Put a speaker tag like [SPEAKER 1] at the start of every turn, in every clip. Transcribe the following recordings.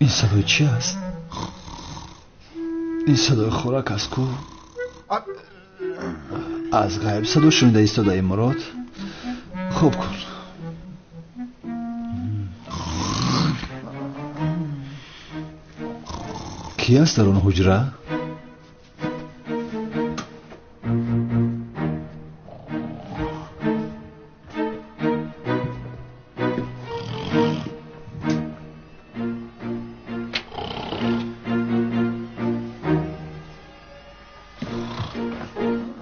[SPEAKER 1] Ин садои чӣ аст? Ин садои хӯрак аст ку? Аз ғайб садо шунида истодаи Мурод. Хоб кун. Кӣ аст дар он ҳуҷра?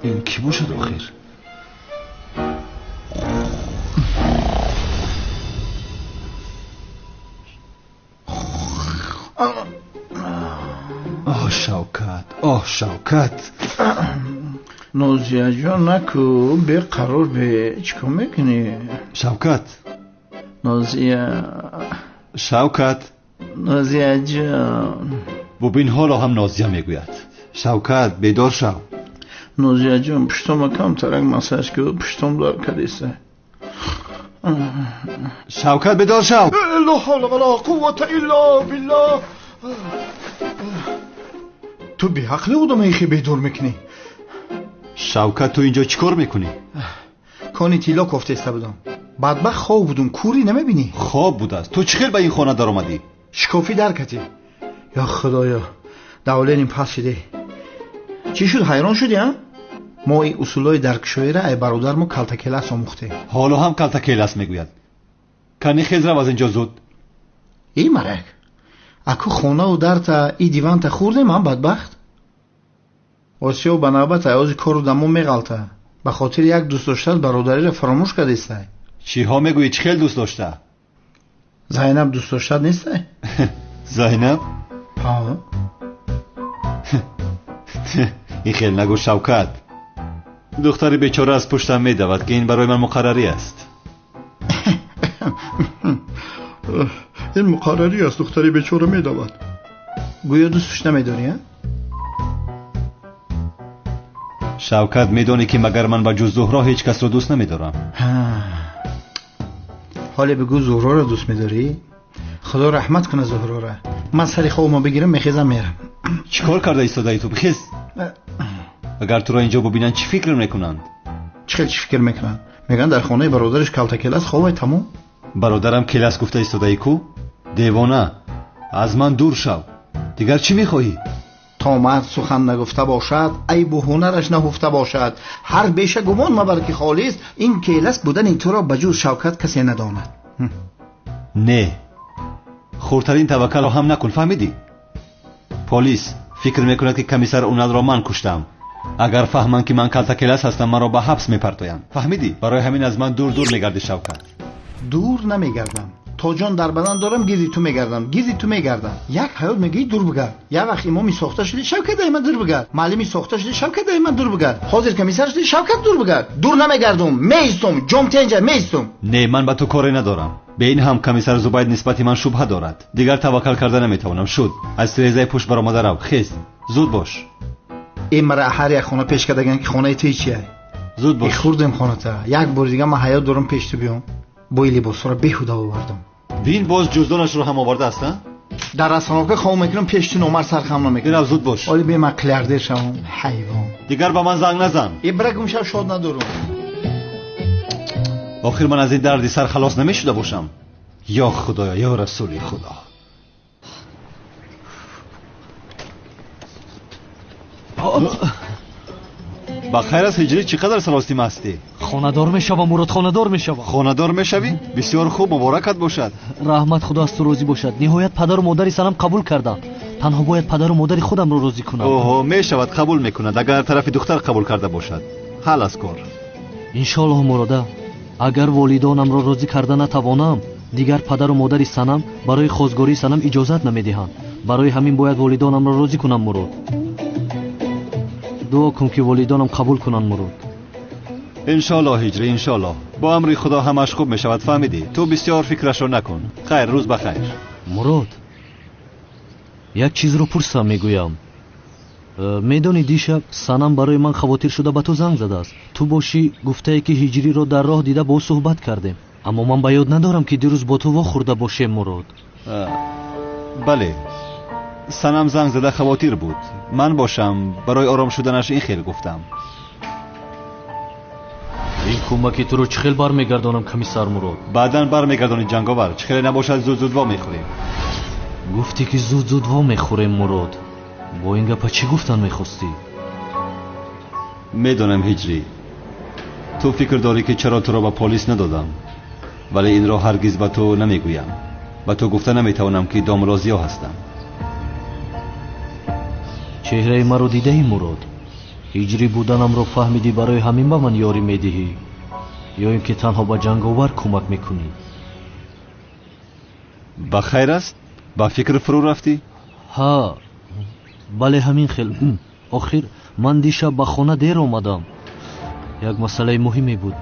[SPEAKER 1] Ин кӣ бошад охир? Оҳ, Шавкат, оҳ, Шавкат.
[SPEAKER 2] Нозияҷон, наку, беқарор бе, чӣ кор мекунӣ?
[SPEAKER 1] Шавкат.
[SPEAKER 2] Нозия.
[SPEAKER 1] Шавкат.
[SPEAKER 2] Нозияҷон.
[SPEAKER 1] Бубин, ҳоло ҳам Нозия мегӯяд. Шавкат, бедор шав.
[SPEAKER 2] Нозияҷон, пуштома камтарак массаж ку, пуштом дар кадиса.
[SPEAKER 1] Шавкат, бедор шав.
[SPEAKER 2] Ла ҳавла ва ла қуввата илла биллаҳ. Ту беақли одама ихи бедор мекунӣ.
[SPEAKER 1] Шавкат, ту инҷо чӣ кор мекунӣ?
[SPEAKER 2] Кони тилло кофтеста будам. Бадбахт хоб будум, кӯрӣ намебинӣ?
[SPEAKER 1] Хоб будааст. Ту чӣ хел ба ин хона даромадӣ?
[SPEAKER 2] Шикофӣ дар катӣ. Ё худоё, давленим пас шиде. Чӣ шуд, ҳайрон шудӣ, а? Мо ин усулҳои даркшоира ай бародармо калтакелас омӯхтем.
[SPEAKER 1] Ҳоло ҳам калтакелас мегӯяд. Кани хез рав аз инҷо зуд.
[SPEAKER 2] Эй марак, аку хонаву дарта и диванта хӯрдем, а бадбахт? Осиё ба навбат аёзи кору дамо меғалта. Ба хотири як дӯст доштат бародариро фаромӯш кардистай.
[SPEAKER 1] Чиҳо мегӯӣ? Чӣ хел дӯст дошта?
[SPEAKER 2] Зайнаб дӯст доштат нестай?
[SPEAKER 1] Зайнаб?
[SPEAKER 2] Ҳа.
[SPEAKER 1] Ин хел нагӯ, Шавкат. Духтари бечора аз пуштам медавад, ки ин барои ман муқаррарӣ аст.
[SPEAKER 2] Ин муқаррарӣ аст, духтари бечора медавад. Гӯё дӯстш намедорӣ, а?
[SPEAKER 1] Шавкат, медонӣ ки магар ман ба ҷуз Зуҳро ҳеҷ касро дӯст намедорам.
[SPEAKER 2] Ҳоле бигӯ, Зуҳроро дӯст медорӣ? Худо раҳмат кунад Зуҳрора. Ман сари хобама бигирам, мехезам, мерам.
[SPEAKER 1] Чӣ кор карда истодаи ту? Бихез. Агар туро инҷо бубинанд, чӣ фикр мекунанд?
[SPEAKER 2] Чӣ хел чӣ фикр мекунанд? Мегӯянд дар хонаи бародараш калтакелас хобай, тамом.
[SPEAKER 1] Бародарам келас гуфта истодаи ку? Девона, аз ман дур шав. Дигар чӣ мехоҳӣ?
[SPEAKER 2] То мард сухан нагуфта бошад, айбу ҳунараш наҳуфта бошад. Ҳар беша гумон мабар ки холист, ин келас будани туро ба ҷуз Шавкат касе надонад.
[SPEAKER 1] Не, хурдтарин таваккалро ҳам накун, фаҳмидӣ? Полис фикр мекунад ки комиссар Уналро ман куштам. Агар фаҳманд ки ман калтакелас ҳастам, маро ба ҳабс мепартоянд. Фаҳмидӣ? Барои ҳамин аз ман дур дур мегардӣ, Шавкат.
[SPEAKER 2] Дур намегардам. То ҷон дар бадан дорам, гирди ту мегардам, гирди ту мегардам. Як ҳаёт мегӯӣ дур бигард. Як вақт имоми сохта шудӣ, Шавкат ай ман дур бигард. Муаллими сохта шудӣ, Шавкат ай ман дур бигард. Ҳозир комиссар шудӣ, Шавкат дур бигард. Дур намегардум, меистум, ҷом тенҷа меистум.
[SPEAKER 1] Не, ман ба ту коре надорам. Бе ин ҳам комиссар Зубайд нисбати ман шубҳа дорад. Дигар таваккал карда наметавонам. Шуд. Аз тирезаи пушт баромада рав. Хез. Зуд бош.
[SPEAKER 2] Э мара ҳар як хона пеш кардаган ки хонаи ту чия?
[SPEAKER 1] Зуд бош.
[SPEAKER 2] Хӯрдем хоната. Як бори дига ман ҳаёт дорам пеш ту биём. Бо ин либосҳоро беҳуда овардам.
[SPEAKER 1] Бин, боз ҷуздонашро ҳам овардааст, а?
[SPEAKER 2] Дар расонака хоб мекунам, пеш ту номар сархам намекунам.
[SPEAKER 1] Бирав, зуд бош.
[SPEAKER 2] Оли бе ман қилярдер шавам, ҳайвон.
[SPEAKER 1] Дигар ба ман занг назан.
[SPEAKER 2] Э бира гум шав, шод надорам.
[SPEAKER 1] Охир ман аз ин дарди сар халос намешуда бошам. Ё Худоё, ё Расули Худо. Ба хайр аст, Ҳиҷрӣ, чӣ қадар саростим ҳастӣ?
[SPEAKER 3] Хонадор мешавам, Мурод, хонадор мешавам.
[SPEAKER 1] Хонадор мешавӣ? Бисёр хуб, муборакат бошад.
[SPEAKER 3] Раҳмат, Худо аз ту розӣ бошад. Ниҳоят падару модари санам қабул карданд. Танҳо бояд падару модари худамро розӣ кунам.
[SPEAKER 1] Оҳо, мешавад, қабул мекунад, агар тарафи духтар қабул карда бошад. Ҳал аз кор.
[SPEAKER 3] Иншоаллоҳ, Мурода, агар волидонамро розӣ карда натавонам, дигар падару модари санам барои хозгории санам иҷозат намедиҳанд. Барои ҳамин бояд волидонамро розӣ кунам, Мурод. Дуо кун ки волидонам қабул кунанд, Мурод.
[SPEAKER 1] Иншоаллоҳ, Ҳиҷрӣ, иншоаллоҳ. Бо амри Худо ҳамаш хуб мешавад, фаҳмидӣ? Ту бисёр фикрашро накун. Хайр, рӯз ба хайр.
[SPEAKER 3] Мурод, як чизро пурсам мегӯям. Медонӣ дишаб санам барои ман хавотир шуда ба ту занг задааст. Ту бошӣ гуфтае ки Ҳиҷриро дар роҳ дида бо ӯ суҳбат кардем. Аммо ман ба ёд надорам ки дирӯз бо ту вохӯрда бошем, Мурод.
[SPEAKER 1] Бале, Санам занг зада хавотир буд. Ман бошам барои ором шуданаш ин хел гуфтам.
[SPEAKER 3] Ин кӯмаки туро чӣ хел бармегардонам, комиссар Мурод?
[SPEAKER 1] Баъдан бармегардонӣ, Ҷанговар. Чӣ хеле набошад, зуд-зуд во мехӯрем.
[SPEAKER 3] Гуфтӣ ки зуд-зуд во мехӯрем, Мурод. Бо ин гапа чӣ гуфтан мехостӣ?
[SPEAKER 1] Медонам, Ҳиҷрӣ, ту фикр дорӣ ки чаро туро ба полис надодам, вале инро ҳаргиз ба ту намегӯям. Ба ту гуфта наметавонам ки домло зиё ҳастам.
[SPEAKER 3] Чеҳраи маро дидаӣ, Мурод? Ҳиҷрӣ буданамро фаҳмидӣ, барои ҳамин ба ман ёрӣ медиҳӣ, ё ин ки танҳо ба Ҷанговар кӯмак мекунӣ?
[SPEAKER 1] Ба хайр аст? Ба фикр фурӯ рафтӣ?
[SPEAKER 3] Ҳа, бале, ҳамин хел. Охир ман дишаб ба хона дер омадам. Як масъалаи муҳиме буд.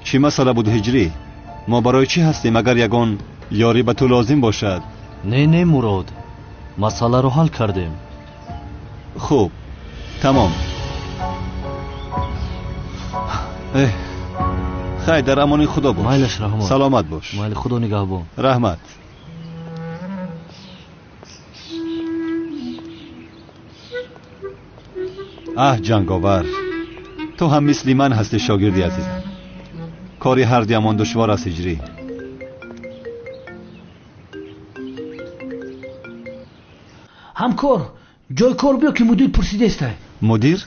[SPEAKER 1] Чӣ масъала буд, Ҳиҷрӣ? Мо барои чӣ ҳастем агар ягон ёрӣ ба ту лозим бошад?
[SPEAKER 3] Не, не, Мурод, масъаларо ҳал кардем.
[SPEAKER 1] Хуб, тамом. Хайр, дар амони Худо бош.
[SPEAKER 3] Майлаш, раҳмат.
[SPEAKER 1] Саломат бош.
[SPEAKER 3] Майли, Худо нигаҳбон.
[SPEAKER 1] Раҳмат. Аҳ, Ҷанговар, ту ҳам мисли ман ҳастӣ, шогирди азизам. Кори ҳардуямон душвор аст, Ҳиҷрӣ.
[SPEAKER 4] Ҳамкор, ҷои кор биё ки мудир пурсидестай.
[SPEAKER 1] Мудир?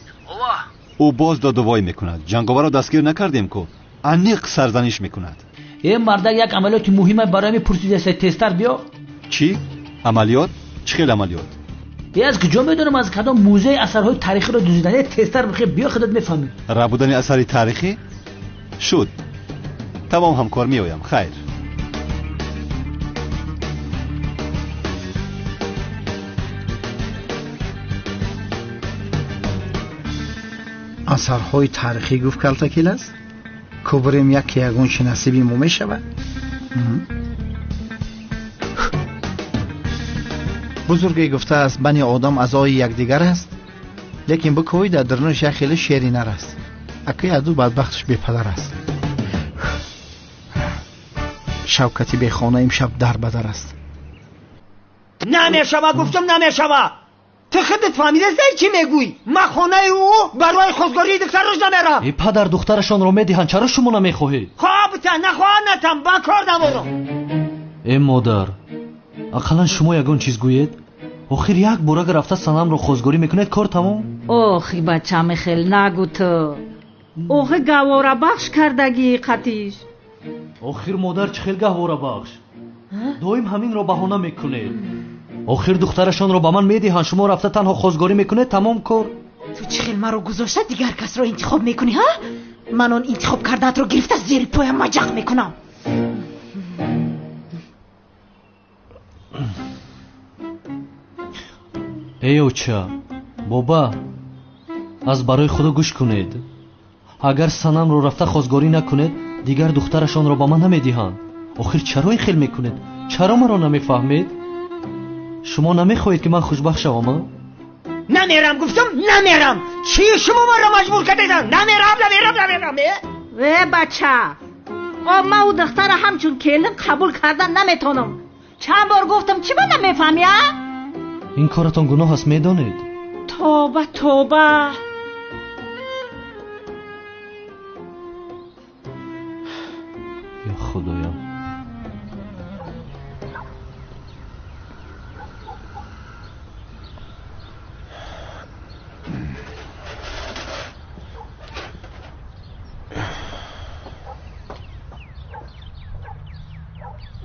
[SPEAKER 1] Ӯ боз додувой мекунад. Ҷанговарро дастгир накардем ку, аниқ сарзаниш мекунад.
[SPEAKER 4] Э мардак, як амалиёти муҳима барои ҳамин пурсидестай, тезтар биё.
[SPEAKER 1] Чӣ? Амалиёт? Чӣ хел амалиёт?
[SPEAKER 4] Е аз куҷо медонам, аз кадом музеи асарҳои таърихиро дуздидан. Е тезтар бихе биё, худат мефаҳмӣ.
[SPEAKER 1] Рабудани асари таърихӣ? Шуд. Тамом, ҳамкор, меоям. Хайр.
[SPEAKER 2] Асарҳои таърихӣ гуфт калтакил аст? Кубрем яке ягон чи насиби мо мешавад? Бузурге гуфтааст, бани одам аъзои якдигар аст, лекин бикӯй дар дарунаш як хеле шери нар аст. Акай аду бадбахташ бепадар аст. Шавкати бехона имшаб дар ба дар аст.
[SPEAKER 5] Намешава, гуфтам намешава. Ту худат фаҳмидастай чӣ мегӯӣ? Ман хонаи ӯ барои хостгории духтараш намерам.
[SPEAKER 3] Э падар, духтарашонро медиҳанд, чаро шумо намехоҳед?
[SPEAKER 5] Хоҳ бита, нахоҳ натам, ба кор надорам.
[SPEAKER 3] Э модар, ақаллан шумо ягон чиз гӯед. Охир як бор агар рафта Санамро хостгорӣ мекунед, кор тамом.
[SPEAKER 6] Охи бача, михел нагӯ ту. Охи гаҳворабахш кардагии қатиш.
[SPEAKER 3] Охир модар, чӣ хел гаҳворабахш? Доим ҳаминро баҳона мекунед. Охир духтарашонро ба ман медиҳанд, шумо рафта танҳо хостгорӣ мекунед, тамом кор.
[SPEAKER 7] Ту чӣ хел маро гузошта дигар касро интихоб мекунӣ, ҳа? Ман он интихоб кардаатро гирифта зери поям маҷақ мекунам.
[SPEAKER 3] Эй оча, боба, аз барои Худо гӯш кунед. Агар Санамро рафта хостгорӣ накунед, дигар духтарашонро ба ман намедиҳанд. Охир чаро ин хел мекунед? Чаро маро намефаҳмед? Шумо намехоҳед ки ман хушбахт шавам, а?
[SPEAKER 5] Намерам, гуфтам намерам. Чӣ шумо маро маҷбур кардед? Намерам, намерам, намерам.
[SPEAKER 6] Э бача, ман ӯ духтара ҳамчун келин қабул кардан наметавонам. Чанд бор гуфтам, чӣ ба намефаҳмӣ, а?
[SPEAKER 3] Ин коратон гуноҳ аст, медонед?
[SPEAKER 6] Тоба, тоба.
[SPEAKER 3] Ё Худоям.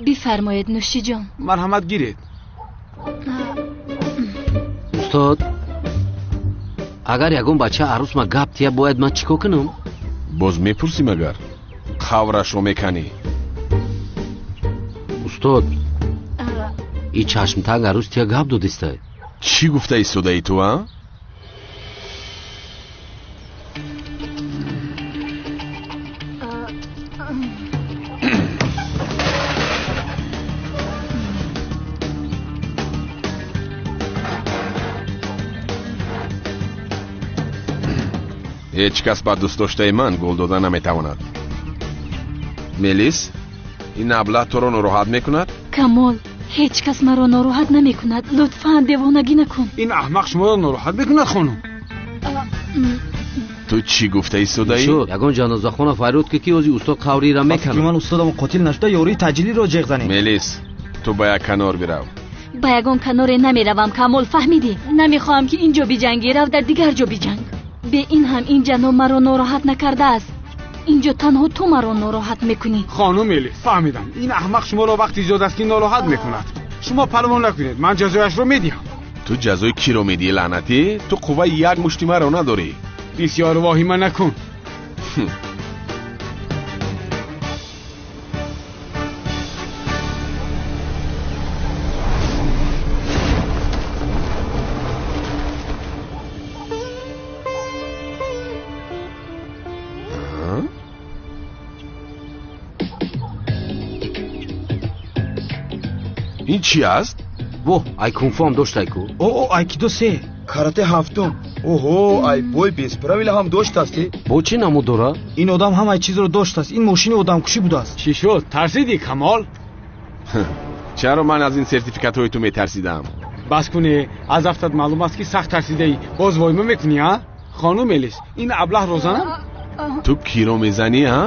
[SPEAKER 8] Бифармоед, нӯшиҷон.
[SPEAKER 9] Марҳамат, гиред.
[SPEAKER 10] Устод, агар ягон бача арӯсма гап тия, бояд ман чӣ кор кунам?
[SPEAKER 9] Боз мепурсӣ магар? Қаврашро меканӣ.
[SPEAKER 10] Устод, и чашмтанг арӯс тия гап додистай.
[SPEAKER 9] Чӣ гуфта истодаи ту, а? Ҳеҷ кас ба дӯстдоштаи ман гул дода наметавонад. Мелис, ин аблаҳ туро нороҳат мекунад?
[SPEAKER 8] Камол, Ҳеҷ кас маро нороҳат намекунад. Лутфан девонагӣ накун.
[SPEAKER 11] Ин аҳмақ шуморо нороҳат мекунад, хонум.
[SPEAKER 9] Ту чӣ гуфта истодаӣ?
[SPEAKER 10] Шуд, ягон ҷанозахона файрод ки ки ози устод қавриро меканад.
[SPEAKER 12] Вақте ки ман устодам қотил нашуда, ёрии таъҷилиро ҷеғ занем.
[SPEAKER 9] Мелис, ту ба як канор бирав.
[SPEAKER 8] Ба ягон каноре намеравам, Камол, фаҳмидӣ? Намехоҳам ки ин ҷо биҷангӣ, рав дар дигар ҷо биҷанг. Бе ин ҳам ин ҷаноб маро нороҳат накардааст. Инҷо танҳо ту маро нороҳат мекунӣ.
[SPEAKER 11] Хонум Мелис, фаҳмидам. Ин аҳмақ шуморо вақти зиёд аст ки нороҳат мекунад. Шумо парво накунед, ман ҷазояшро медиҳам.
[SPEAKER 9] Ту ҷазои киро медиҳӣ, лаънатӣ? Ту қувваи як мушти маро надорӣ.
[SPEAKER 11] Бисёр воҳима накун.
[SPEAKER 9] Ин чӣ аст?
[SPEAKER 10] Воҳ, ай кунфу ҳам дошт айку.
[SPEAKER 12] О, айкидо се, карате ҳафтум. Оҳо, ай бой бесправила ҳам доштасти.
[SPEAKER 10] Бо чӣ намуд дора?
[SPEAKER 12] Ин одам ҳамаи чизро доштааст. Ин мошини одамкушӣ будааст.
[SPEAKER 11] Чӣ шуд? Тарсидӣ, Камол?
[SPEAKER 9] Чаро ман аз ин сертификатҳои ту метарсидам?
[SPEAKER 11] Бас кунӣ, аз афтат маълум аст ки сахт тарсидаӣ. Боз войма мекунӣ, а? Хонум Мелис, ин аблаҳро занам?
[SPEAKER 9] Ту киро мезанӣ, а?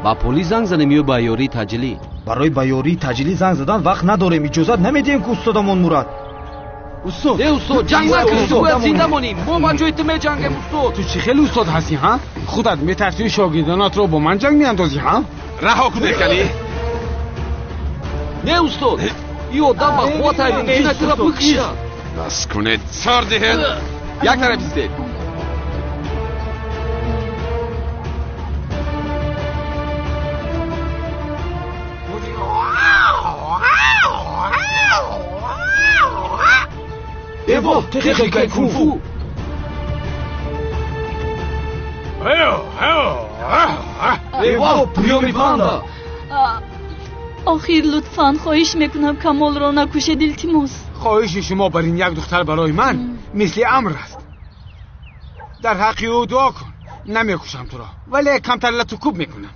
[SPEAKER 10] Ба полис занг занем ё ба ёрии таъҷилӣ?
[SPEAKER 12] Барои ба ёрии таъҷилӣ занг задан вақт надорем. Иҷозат намедиҳем ки устодамон мурад.
[SPEAKER 11] Устод!
[SPEAKER 10] Не, устод, ҷанг накун, бояд зинда монем. Мо ба ҷои ту меҷангем, устод.
[SPEAKER 11] Ту чӣ хеле устод ҳастӣ, ҳа? Худат метарсӣ шогирдонатро бо ман ҷанг меандозӣ, ҳа?
[SPEAKER 9] Раҳо кунед, кани.
[SPEAKER 10] Не, устод, ин одам ба қувват ай мумкин аст туро бикушад.
[SPEAKER 9] Бас кунед, сар диҳед. Як тараф истед.
[SPEAKER 12] Эво, техникаи кунфу. Эво, приёми панда.
[SPEAKER 8] Охир, лутфан, хоҳиш мекунам, Камолро накушед, илтимос.
[SPEAKER 11] Хоҳиши шумо бар ин як духтар барои ман мисли амр аст. Дар ҳаққи ӯ дуо кун. Намекушам туро, вале камтар лату кӯб мекунам.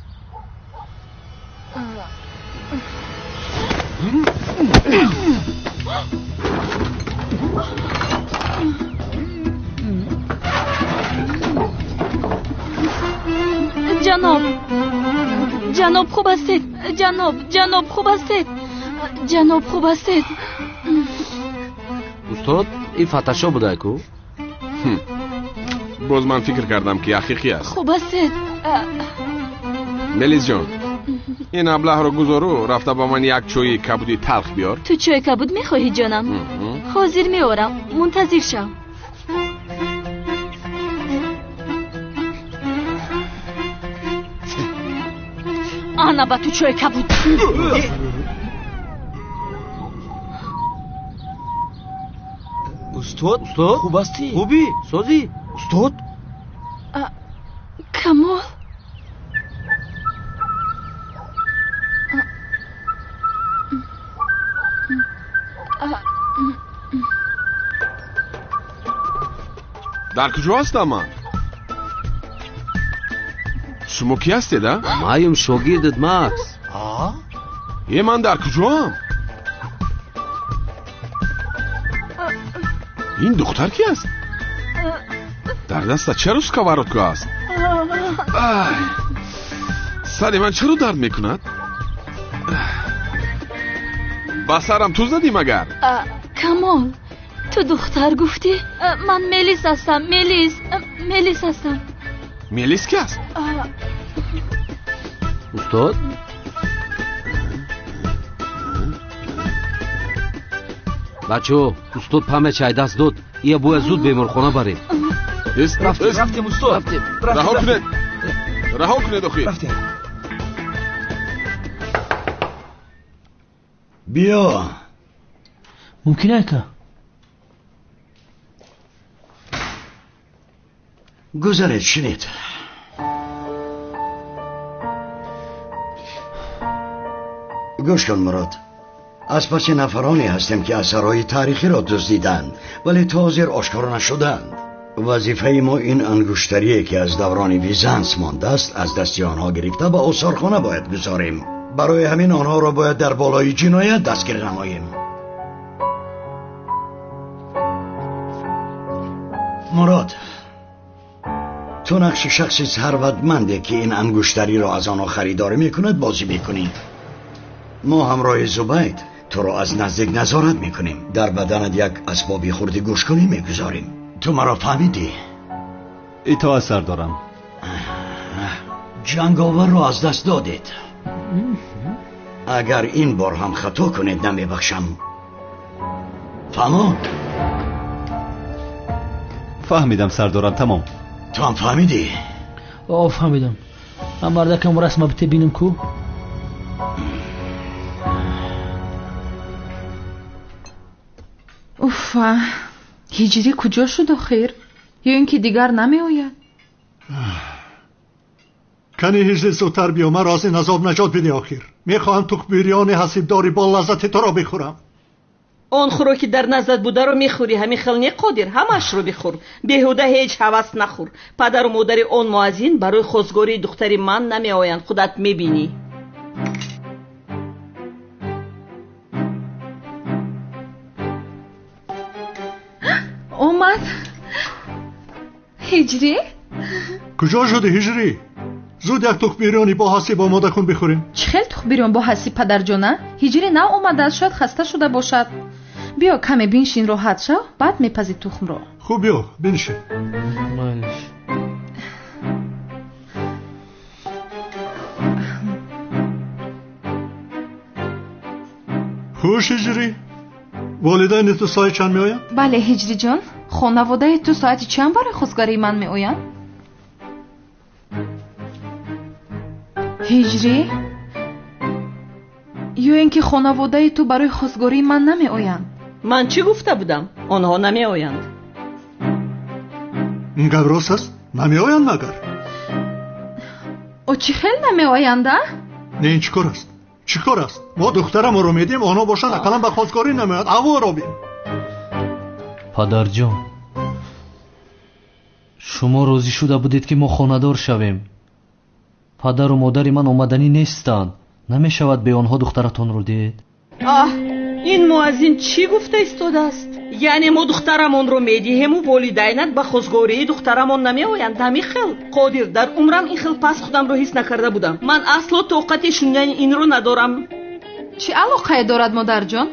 [SPEAKER 8] Ҷаноб, ҷаноб, хуб ҳастед? Ҷаноб, ҷаноб, хуб ҳастед? Ҷаноб, хуб ҳастед?
[SPEAKER 10] Устод, ин фаташо будайку?
[SPEAKER 9] Боз ман фикр кардам ки ҳақиқӣ аст.
[SPEAKER 8] Хуб ҳастед?
[SPEAKER 9] Мелис ҷон, ин аблаҳро гузору рафта ба ман як чойи кабуди талх биёр.
[SPEAKER 8] Ту чойи кабуд мехоҳӣ, ҷонам? Ҳозир меорам, мунтазир шав. Ана ба ту чойи кабуд.
[SPEAKER 12] Устод, устод, хуб ҳастӣ? Хубӣ?
[SPEAKER 10] Созӣ?
[SPEAKER 12] Устод?
[SPEAKER 8] Камол?
[SPEAKER 9] Дар куҷо ҳастам ман? Шумо кӣ ҳастед, а?
[SPEAKER 10] Маем шогирдат, Макс.
[SPEAKER 9] Е, ман дар куҷоам? Ин духтар ки аст? Дар даста чаро сковородка аст? Сари ман чаро дард мекунад? Ба сарам ту задӣ магар?
[SPEAKER 8] Камол, ту духтар гуфтӣ? Ман Мелис ҳастам, Мелис, Мелис ҳастам.
[SPEAKER 9] Мелис ки аст?
[SPEAKER 10] Устод? Бачаҳо, устод память ай даст дод. Ия бояд зуд беморхона барем.
[SPEAKER 12] Рафтем, устод.
[SPEAKER 9] Раҳо кунед, раҳо кунед охир.
[SPEAKER 13] Биё.
[SPEAKER 4] Мумкин ака?
[SPEAKER 13] Гузаред, шинед. Гӯш кун, Мурод. Аз паси нафароне ҳастем ки асарҳои таърихиро дуздиданд, вале то ҳозир ошкоро нашуданд. Вазифаи мо ин ангуштарие ки аз даврони Визанс мондааст аз дасти онҳо гирифта ба осорхона бояд гузорем. Барои ҳамин онҳоро бояд дар болои ҷиноят дастгир намоем. Мурод, ту нақши шахси сарватманде ки ин ангуштариро аз онҳо харидорӣ мекунад бозӣ мекунӣ. Мо ҳамроҳи Зубайд туро аз наздик назорат мекунем. Дар баданат як асбоби хурди гӯшкунӣ мегузорем. Ту маро фаҳмидӣ?
[SPEAKER 1] Итоат сардорам.
[SPEAKER 13] Ҷанговарро аз даст додед. Агар ин бор ҳам хато кунед намебахшам. Фаҳмо?
[SPEAKER 1] Фаҳмидам сардорам, тамом.
[SPEAKER 13] Ту ҳам фаҳмидӣ?
[SPEAKER 4] О, фаҳмидам. Ман мардакам расма бите бинем ку.
[SPEAKER 14] Уфа, ҳиҷрӣ куҷо шуд охир? Ё ин ки дигар намеояд?
[SPEAKER 15] Кани ҳиҷрӣ зудтар биё, маро аз ин азоб наҷот бидеҳ охир. Мехоҳам тухмбирёни ҳасибдори бо лаззати туро бихӯрам.
[SPEAKER 16] Он хӯроки дар наздат бударо мехӯрӣ, ҳамин хел не қодир, ҳамаашро бихӯр. Беҳуда ҳеҷ ҳавас нахӯр. Падару модари он муаззин барои хостгории духтари ман намеоянд, худат мебинӣ.
[SPEAKER 14] Омад. Ҳиҷрӣ?
[SPEAKER 15] Куҷо шуди ҳиҷрӣ? Зуд як тухмбирёни бо ҳасиб омода кун бихӯрем.
[SPEAKER 14] Чӣ хел тухмбирён бо ҳасиб, падарҷона? Ҳиҷрӣ нав омадааст, шояд хаста шуда бошад. Биё каме биншин, роҳат шав, баъд мепази тухмро.
[SPEAKER 15] Хуб, биё биншин.
[SPEAKER 3] Майлиш.
[SPEAKER 15] Хуш ҳиҷрӣ, волидайни ту соати чанд меоянд?
[SPEAKER 14] Бале ҳиҷриҷон, хонаводаи ту соати чанд барои хостгории ман меоянд? Ҳиҷрӣ, ё ин ки хонаводаи ту барои хостгории ман намеоянд?
[SPEAKER 16] Ман чӣ гуфта будам? Онҳо намеоянд.
[SPEAKER 15] Ин гап рост аст? Намеоянд магар?
[SPEAKER 14] О, чӣ хел намеоянд, а?
[SPEAKER 15] Не, ин чӣ кор аст? Чӣ кор аст? Мо духтарамонро медиҳем, онҳо бошанд ақаллан ба хостгорӣ намеоянд. Аворо бин.
[SPEAKER 3] Падарҷон, шумо розӣ шуда будед ки мо хонадор шавем. Падару модари ман омаданӣ нестанд. Намешавад бе онҳо духтаратонро диҳед?
[SPEAKER 16] Аҳ, ин муаззин чӣ гуфта истодааст? Яъне мо духтарамонро медиҳему волидайнат ба хостгории духтарамон намеоянд? Ҳамин хел? Қодир, дар умрам ин хел пас худамро ҳис накарда будам. Ман асло тоқати шунидани инро надорам.
[SPEAKER 14] Чӣ алоқае дорад, модарҷон?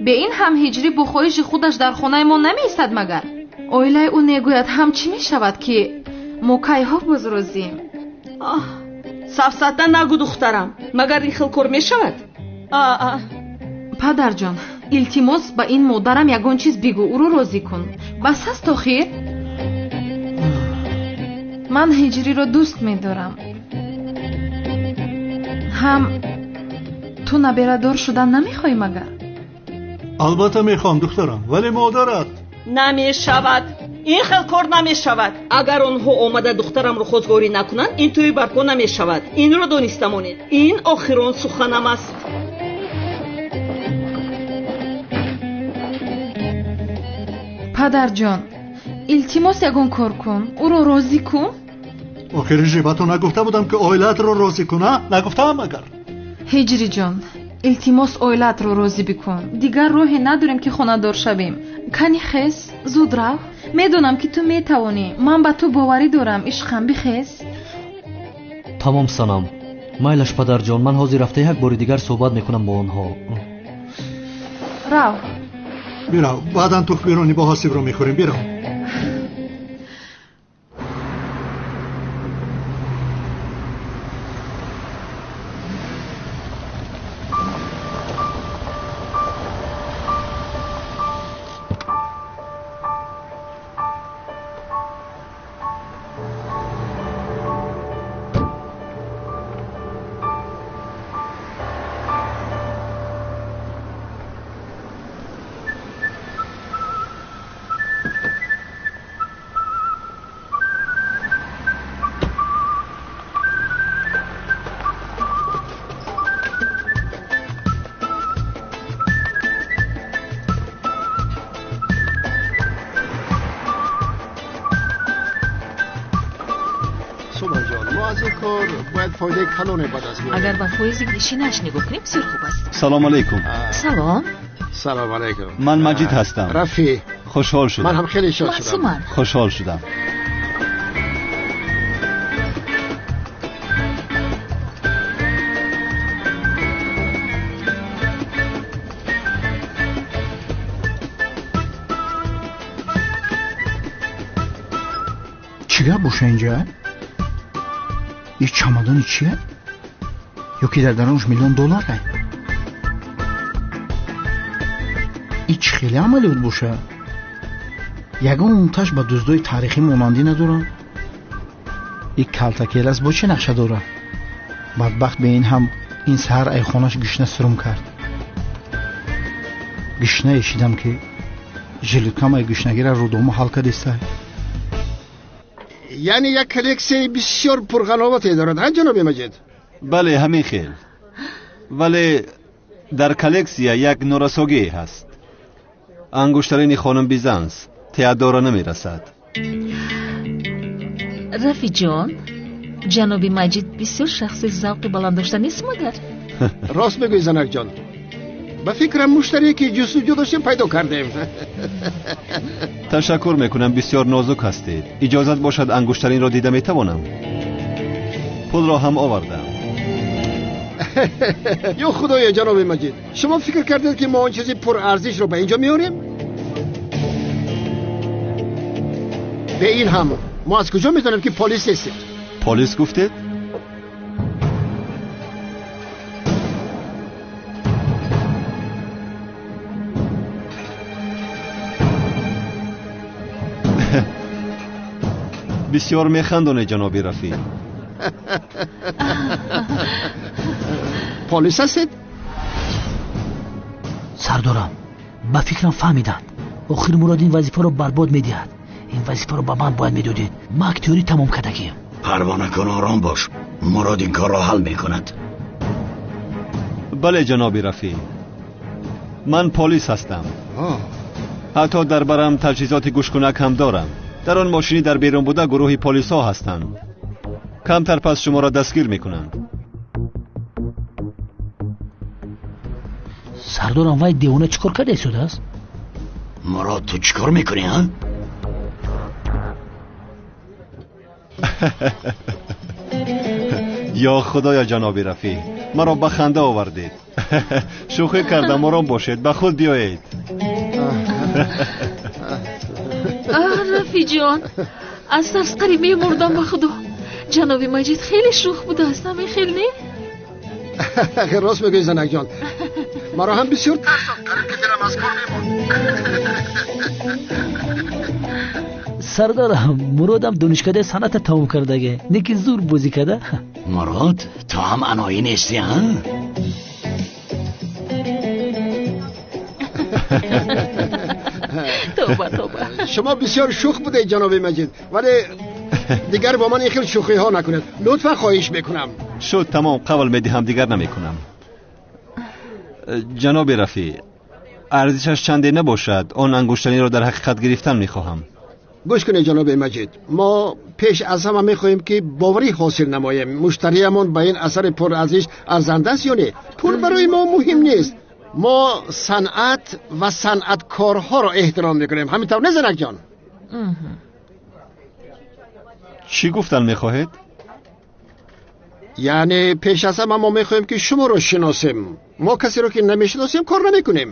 [SPEAKER 14] Бе ин ҳам ҳиҷрӣ бо хоҳиши худаш дар хонаи мо намеистад магар? Оилаи ӯ негӯяд ҳам чӣ мешавад ки мо кайҳо боз розием?
[SPEAKER 16] Аҳ, сафсата нагӯ духтарам, магар ин хел кор мешавад?
[SPEAKER 14] Падарҷон, илтимос ба ин модарам ягон чиз бигӯ, ӯро розӣ кун. Бас аст охир? Ман ҳиҷриро дӯст медорам. Ҳам ту наберадор шудан намехоҳӣ магар?
[SPEAKER 15] Албатта мехоҳам духтарам, вале модарат.
[SPEAKER 16] Намешавад. Ин хел кор намешавад. Агар онҳо омада духтарамро хостгорӣ накунанд, ин тӯи барпо намешавад. Инро дониста монед. Ин охирон суханам аст.
[SPEAKER 14] Падарҷон, илтимос ягон кор кун, ӯро розӣ кун.
[SPEAKER 15] Охир ҳиҷрӣ, ба ту нагуфта будам ки оилаатро розӣ кун, а? Нагуфтаам агар?
[SPEAKER 14] Ҳиҷриҷон, илтимос оилаатро розӣ бикун. Дигар роҳе надорем ки хонадор шавем. Кани хез, зуд рав. Медонам ки ту метавонӣ. Ман ба ту боварӣ дорам. Ишқам, бихез.
[SPEAKER 3] Тамом санам. Майлаш падарҷон, ман ҳозир рафта як бори дигар суҳбат мекунам бо онҳо.
[SPEAKER 14] Рав.
[SPEAKER 15] Бирав, баъдан тухмбирони бо ҳасибро мехӯрем. Бирав.
[SPEAKER 7] Агар ба фоизи гишинаш нигоҳ кунем, бисёр хуб аст.
[SPEAKER 1] Салом алейкум.
[SPEAKER 7] Салом.
[SPEAKER 11] Салом алейкум.
[SPEAKER 1] Ман Маҷид ҳастам.
[SPEAKER 11] Рафӣ.
[SPEAKER 1] Хушҳол шудам.
[SPEAKER 17] Ман ҳам хеле шод шудам.
[SPEAKER 1] Хушҳол шудам.
[SPEAKER 2] Чӣ гап боша инҷа? Ин чамадони чия? Ё ки дар дарунаш миллион доллар ай? Ин чӣ хеле амалиёт боша? Ягон таш ба дуздои таърихӣ монандӣ надорам. Ин калтакелас бо чӣ нақша дорад? Бадбахт бе ин ҳам ин саҳар айхонаш гишна сурум кард. Гишна эшидам ки жилеткамаи гишнагира рӯдома ҳал кадистай.
[SPEAKER 17] Яъне як коллексияи бисёр пурғановате дорад, ҳа ҷаноби Маҷид?
[SPEAKER 1] Бале, ҳамин хел. Вале дар коллексия як норасогӣ ҳаст. Ангуштарини хонум Бизанс Теодора намерасад.
[SPEAKER 6] Рафиҷон, ҷаноби Маҷид бисёр шахси завқи баланд дошта нест магар?
[SPEAKER 17] Рост мегӯӣ, занакҷон. Ба фикрам муштарие ки ҷустуҷӯ доштем пайдо кардем.
[SPEAKER 1] Ташаккур мекунам, бисёр нозук ҳастед. Иҷозат бошад ангуштаринро дида метавонам? Пулро ҳам овардам.
[SPEAKER 17] Ё худоё, ҷаноби Маҷид, шумо фикр кардед ки мо он чизи пурарзишро ба инҷо меорем? Бе ин ҳам мо аз куҷо медонем ки полис нестед?
[SPEAKER 1] Полис гуфтед? Бисёр механдонед, ҷаноби Рафиъ.
[SPEAKER 17] Полис ҳастед?
[SPEAKER 4] Сардорам, ба фикрам фаҳмиданд. Охир Мурод ин вазифаро барбод медиҳад. Ин вазифаро ба ман бояд медодед. Ман актёрӣ тамом кардагием.
[SPEAKER 13] Парво накун, ором бош. Мурод ин корро ҳал мекунад.
[SPEAKER 1] Бале, ҷаноби Рафиъ, ман полис ҳастам. Ҳатто дар барам таҷҳизоти гӯшкунак ҳам дорам. Дар он мошинӣ дар берун буда гурӯҳи полисҳо ҳастанд. Камтар пас шуморо дастгир мекунанд.
[SPEAKER 4] Сардорам, вай девона чӣ кор карда истодааст?
[SPEAKER 13] Мурод, ту чӣ кор мекунӣ, ҳа?
[SPEAKER 1] Ё худоё, ҷаноби Рафиъ, маро ба ханда овардед. Шӯхӣ кардам, ором бошед, ба худ биёед.
[SPEAKER 6] Рафиҷон, аз тарс қариб мемурдам ба худо. Ҷаноби Маҷид хеле шӯх будааст, ҳамин хел не?
[SPEAKER 17] Рост мегӯӣ, занакҷон. Маро ҳам бисёр тарсонд, қариб ки дилам аз кор мемонд.
[SPEAKER 4] Сардорам, Муродам донишкадаи санъата тамом кардаге, не ки зур бозӣ карда.
[SPEAKER 13] Мурод, ту ҳам аноӣ нестӣ, ҳа?
[SPEAKER 6] Тоба, тоба.
[SPEAKER 17] Шумо бисёр шӯх будед, ҷаноби Маҷид, вале дигар бо ман ин хел шӯхиҳо накунед. Лутфан хоҳиш мекунам.
[SPEAKER 1] Шуд, тамом, қавл медиҳам, дигар намекунам. Ҷаноби Рафиъ, арзишаш чанде набошад, он ангуштаниро дар ҳақиқат гирифтан мехоҳам.
[SPEAKER 17] Гӯш кунед, ҷаноби Маҷид, мо пеш аз ҳама мехоҳем ки боварӣ ҳосил намоем. Муштариямон ба ин асари пурарзиш арзанда аст ё не? Пул барои мо муҳим нест. Мо санъат ва санъаткорҳоро эҳтиром мекунем. Ҳамин тавр не, занакҷон?
[SPEAKER 1] Чӣ гуфтан мехоҳед?
[SPEAKER 17] Яъне пеш аз ҳама мо мехоҳем ки шуморо шиносем. Мо касеро ки намешиносем кор намекунем.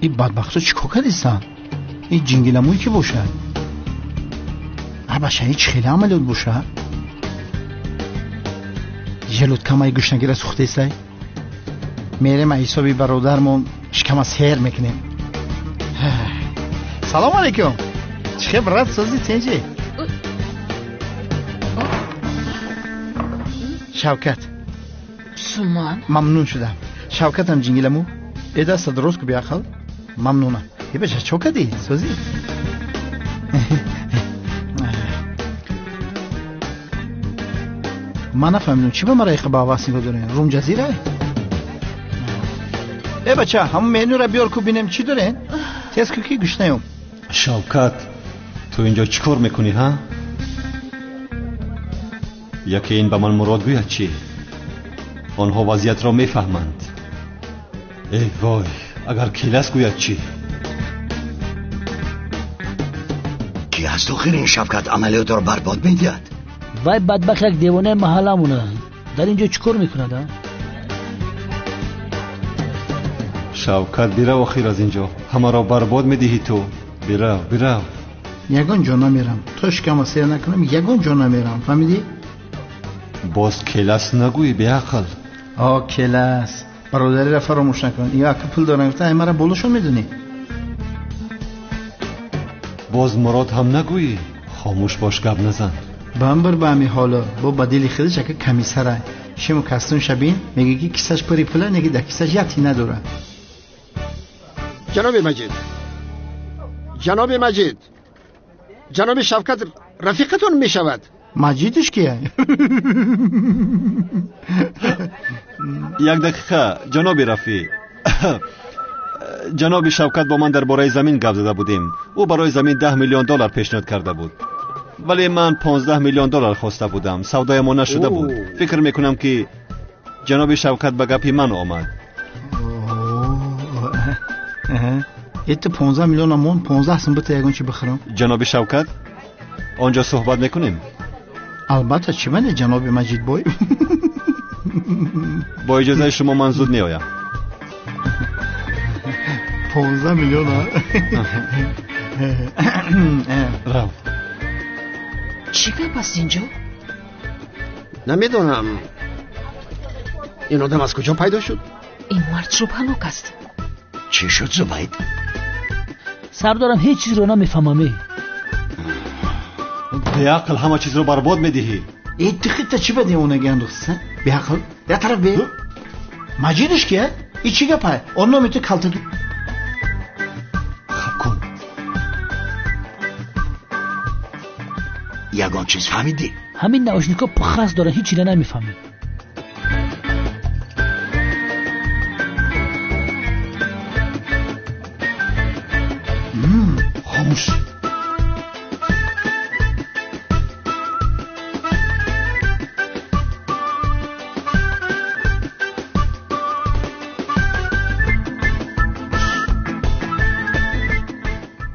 [SPEAKER 2] Ин бадбахтҳо чӣ кор кардистанд? Ин ҷингиламӯй ки бошад? Абаша, ин чӣ хеле амалиёт бошад? Желудкамаи гушнагира сӯхтесай? Мерем аз ҳисоби бародармон шикама сер мекунем. Салом алейкум. Чӣ хел, брат, созӣ тенҷи? Шавкат.
[SPEAKER 6] Суман.
[SPEAKER 2] Мамнун шудам. Шавкатам ҷингиламӯ. Э даста дуруст ку биақл. Мамнунам. Э баша, чо кардӣ? Созӣ? Ман нафаҳмидам, чӣ ба мара иқа ба ҳавас нигоҳ дорем? Рум ҷазира? Э бача, ҳамон менюра биёр ку бинем чӣ дорем? Тез ку ки гушнаём.
[SPEAKER 1] Шавкат, ту инҷо чӣ кор мекунӣ, ҳа? Яке ин ба ман Мурод гӯяд чӣ? Онҳо вазъиятро мефаҳманд. Эй вой, агар келас гӯяд чӣ?
[SPEAKER 13] Кӣ аст охир ин Шавкат амалиётро барбод медиҳад?
[SPEAKER 4] Вай бадбахт як девонаи маҳалламон аст. Дар ин ҷо чӣ кор мекунад?
[SPEAKER 1] Шавкат, бирав охир аз ин ҷо. Ҳамаро барбод медиҳӣ ту. Бирав, бирав.
[SPEAKER 2] Ягон ҷо намерам. То шикама сер накунам, ягон ҷо намерам. Фаҳмидӣ?
[SPEAKER 1] Боз келас нагӯӣ, беақл.
[SPEAKER 2] О, келас. Бародариро фаромӯш накун. Ё ака пул дорам гуфта, ай мара болошон медонӣ.
[SPEAKER 1] Боз Мурод ҳам нагӯӣ. Хомӯш бош, гап назан.
[SPEAKER 2] Бамбир ба ҳами ҳоло. Бо ба дили худаш ака комиссара. Шиму кастун шабин, мегӯ ки кисаш пури пула, неги дар кисаш як тин надора.
[SPEAKER 17] Ҷаноби Маҷид, ҷаноби Маҷид, ҷаноби Шавкат рафиқатон мешавад.
[SPEAKER 2] Маҷидиш кия?
[SPEAKER 1] Як дақиқа, ҷаноби Рафиқ. Ҷаноби Шавкат бо ман дар бораи замин гап зада будем. Ӯ барои замин 10 миллион доллар пешниҳод карда буд, вале ман 15 миллион доллар хоста будам. Савдоямон нашуда буд. Фикр мекунам ки ҷаноби Шавкат ба гапи ман омад.
[SPEAKER 2] Это 15 миллион амон, 15 сум бита ягон чи бихӯрам.
[SPEAKER 1] Ҷаноби Шавкат, он ҷо суҳбат мекунем?
[SPEAKER 2] Албатта, чӣ мане, ҷаноби Маҷидбой.
[SPEAKER 1] Бо иҷозаи шумо ман зуд меоям.
[SPEAKER 2] 15 миллион.
[SPEAKER 1] Рав.
[SPEAKER 7] Чӣ гап аст ин ҷо?
[SPEAKER 17] Намедонам. Ин одам аз куҷо пайдо шуд?
[SPEAKER 7] Ин мард шубҳанок аст.
[SPEAKER 13] Чӣ шуд, Зубайд?
[SPEAKER 4] Сардорам, ҳеҷ чизро намефаҳмам.
[SPEAKER 1] Беақл, ҳама чизро барбод медиҳӣ.
[SPEAKER 2] Э, ту худта чӣ ба девонагӣ андохтӣ? Беақл, як тараф бе. Маҷидиш кия? И чӣ гапай? Он номи ту калта.
[SPEAKER 1] Хаб кун.
[SPEAKER 13] Ягон чиз фаҳмидӣ?
[SPEAKER 4] Ҳамин наушникҳо пухас доранд, ҳеҷ чиро намефаҳмем.
[SPEAKER 1] Хомӯш.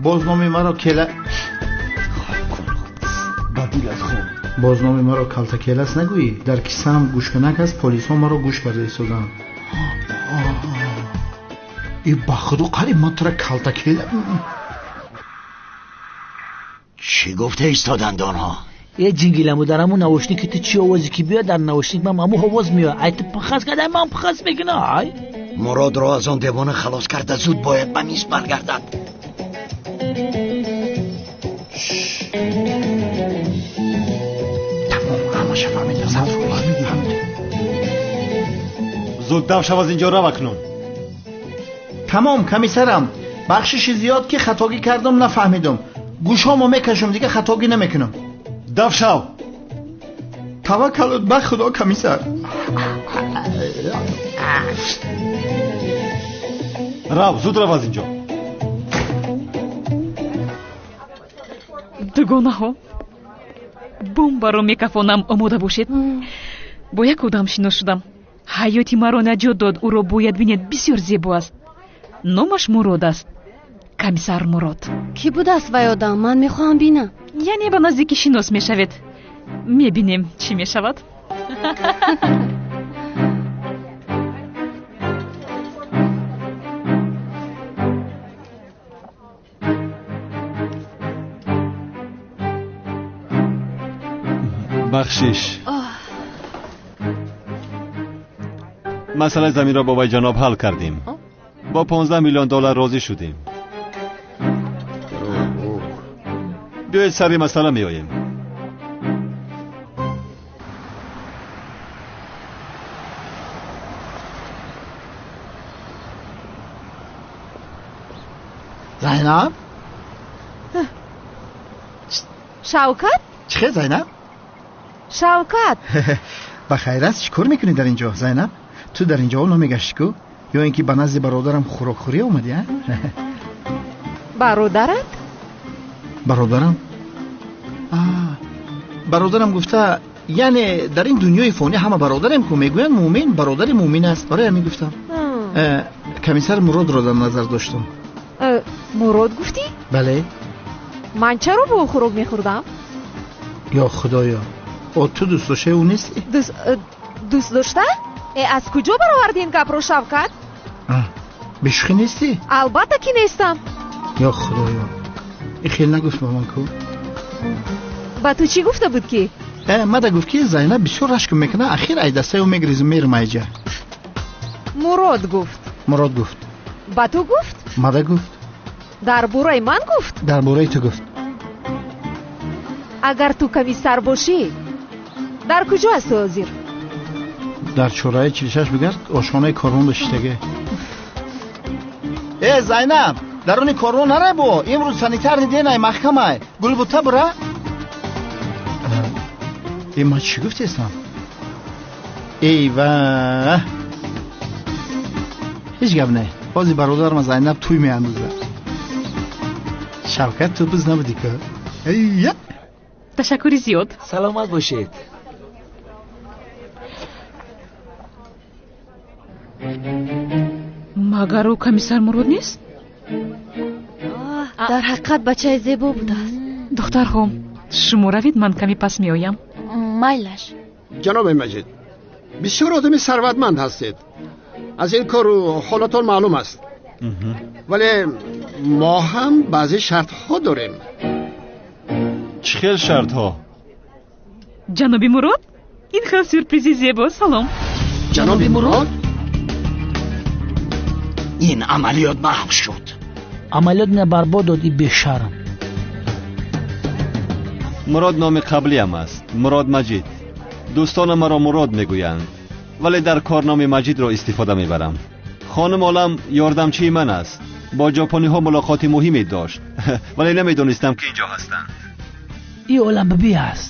[SPEAKER 2] Боз номи маро кела.
[SPEAKER 1] Ба дилат хоб.
[SPEAKER 2] Боз номи маро калта келас нагӯӣ. Дар кисаам гӯшканак аст, полисҳо маро гӯш карда истоданд. И ба худо қариб ман тура калта кела.
[SPEAKER 13] Чӣ гуфта истоданд онҳо?
[SPEAKER 4] Е ҷингиламу, дар ҳамун наушники ту чӣ овозе ки биёяд, дар наушник ман ҳамун овоз меояд. Ай ту пахас карда, ман пахас мекунам. Ай
[SPEAKER 13] Муродро аз он девона халос карда, зуд бояд ба миз баргардад.
[SPEAKER 2] Тамом, ҳамаша фаҳмидам.
[SPEAKER 1] Зуд дав шав аз ин ҷо, рав акнун.
[SPEAKER 2] Тамом, комиссарам, бахшиши зиёд ки хатогӣ кардам, нафаҳмидам. Гӯшҳомо мекашам, дига хатогӣ намекунам.
[SPEAKER 1] Дав шав.
[SPEAKER 2] Таваккалут ба худо, комиссар.
[SPEAKER 1] Рав, зуд рав аз ин ҷо.
[SPEAKER 18] Дугонаҳо, бомбаро мекафонам, омода бошед. Бо як одам шинос шудам. Ҳаёти маро наҷот дод, ӯро бояд бинед, бисёр зебо аст. Номаш Мурод аст. Комиссар Мурод.
[SPEAKER 19] Кӣ будааст вай одам? Ман мехоҳам бинам.
[SPEAKER 18] Яъне ба наздикӣ шинос мешавед. Мебинем, чӣ мешавад.
[SPEAKER 1] Бахшиш. Масъалаи заминро бо вай ҷаноб ҳал кардем. Бо 15 миллион доллар розӣ шудем. Биёед сари масъала меоем.
[SPEAKER 2] Зайнаб?
[SPEAKER 14] Шавкат?
[SPEAKER 2] Чӣ хел, Зайнаб?
[SPEAKER 14] Шавкат!
[SPEAKER 2] Ба хайр аст, чӣ кор мекунӣ дар ин ҷо, Зайнаб? Ту дар ин ҷо намегашти ку? Ё ин ки ба назди бародарам хӯрокхӯрӣ омадӣ, а?
[SPEAKER 14] Бародарат?
[SPEAKER 2] Бародарам? Бародарам гуфта, яъне дар ин дунёи фонӣ ҳама бародарем ку, мегӯянд мӯмин бародари мӯмин аст. Барои ҳамин гуфтам. Комиссар Муродро дар назар доштам.
[SPEAKER 14] Мурод гуфтӣ?
[SPEAKER 2] Бале.
[SPEAKER 14] Ман чаро бо ӯ хӯрок мехӯрдам?
[SPEAKER 2] Ё худоё, о ту дӯстдоштаи ӯ нестӣ?
[SPEAKER 14] Дӯст дошта? Э, аз куҷо бароварди ин гапро, Шавкат?
[SPEAKER 2] Бешӯхӣ нестӣ?
[SPEAKER 14] Албатта ки нестам.
[SPEAKER 2] Ё худоё, и хел нагуфт ба ман ку.
[SPEAKER 14] Ба ту чӣ гуфта буд ки?
[SPEAKER 2] Мада гуфт ки Зайнаб бисёр рашк мекунад, ахир ай дастаи ӯ мегрезу мерам айҷа.
[SPEAKER 14] Мурод гуфт.
[SPEAKER 2] Мурод гуфт.
[SPEAKER 14] Ба ту гуфт?
[SPEAKER 2] Мада гуфт.
[SPEAKER 14] Дар бораи ман гуфт?
[SPEAKER 2] Дар бораи ту гуфт.
[SPEAKER 14] Агар ту комиссар бошӣ, дар куҷо ҳастӣ ҳозир?
[SPEAKER 2] Дар чораи 46 бигард, ошхонаи корвон бошиштага. Э, Зайнаб, даруни корвон нарай бо, имрӯз санитарни денай маҳкамай. Гулбута бура? Э, ман чӣ гуфтестам? Эй ва, ҳеҷ гап не. Ҳозир бародарам Зайнаб тӯй меандозад. Шавкат, ту биз набудӣ ку? Эйя!
[SPEAKER 18] Ташаккури зиёд.
[SPEAKER 4] Саломат бошед.
[SPEAKER 18] Магар ӯ комиссар Мурод нест?
[SPEAKER 19] Дар ҳақиқат бачаи зебо будааст.
[SPEAKER 18] Духтарҳо, шумо равед, ман каме пас меоям.
[SPEAKER 19] Майлаш.
[SPEAKER 17] Ҷаноби Маҷид, бисёр одами сарватманд ҳастед. Аз ин кору ҳолатон маълум аст. Вале мо ҳам баъзе шартҳо дорем.
[SPEAKER 1] Чӣ хел шартҳо?
[SPEAKER 18] Ҷаноби Мурод, ин хел сюрпризи зебо, салом.
[SPEAKER 17] Ҷаноби Мурод?
[SPEAKER 13] Ин амалиёт маҳв шуд.
[SPEAKER 4] Амалиёт ина барбод дод, и бешарм.
[SPEAKER 1] Мурод номи қаблиам аст, Мурод Маҷид. Дӯстонам маро Мурод мегӯянд, вале дар кор номи Маҷидро истифода мебарам. Хонум Олам ёрдамчии ман аст. Бо ҷопониҳо мулоқоти муҳиме дошт, вале намедонистам ки инҷо ҳастанд.
[SPEAKER 4] И Олам биби аст.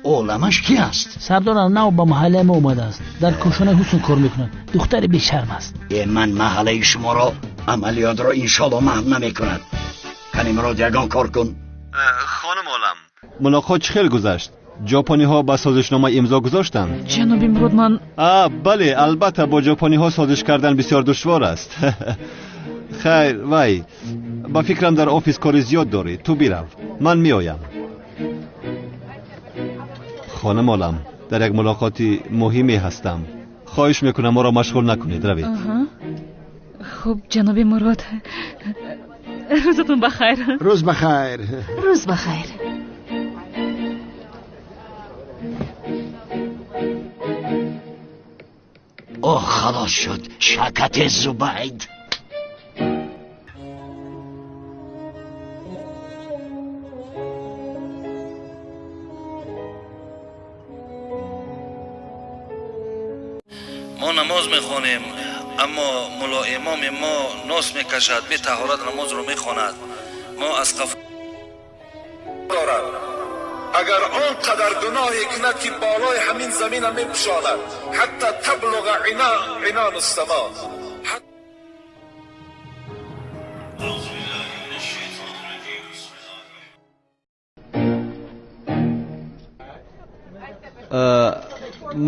[SPEAKER 13] Оламаш ки аст?
[SPEAKER 4] Сардорам нав ба маҳаллаи мо омадааст. Дар кошонаи ҳусн кор мекунад. Духтари бешарм аст.
[SPEAKER 13] Э, ман маҳаллаи шуморо амалиётро иншоалло маҳв намекунад. Кани Мурод, ягон кор кун.
[SPEAKER 1] Хонум Олам, мулоқот чӣ хел гузашт? Ҷопониҳо ба созишнома имзо гузоштанд?
[SPEAKER 18] Ҷаноби Мурод, ман
[SPEAKER 1] А, бале, албатта бо ҷопониҳо созиш кардан бисёр душвор аст. Хайр, вай, ба фикрам дар офис кори зиёд дорӣ. Ту бирав, ман меоям. Хонум Олам, дар як мулоқоти муҳиме ҳастам. Хоҳиш мекунам моро машғул накунед, равед.
[SPEAKER 18] Хуб, ҷаноби Мурод, рӯзатон ба хайр.
[SPEAKER 17] Рӯз ба хайр.
[SPEAKER 7] Рӯз ба хайр.
[SPEAKER 13] Оҳ, халос шуд шакати Зубайд.
[SPEAKER 20] Мо намоз мехонем, аммо мулло имоми мо нос мекашад, бетаҳорат намозро мехонад. Мо аз қафо
[SPEAKER 21] дорад. Агар он қадар гуноҳе кунад ки болои ҳамин замина мепӯшонад, ҳатта таблуға инону само.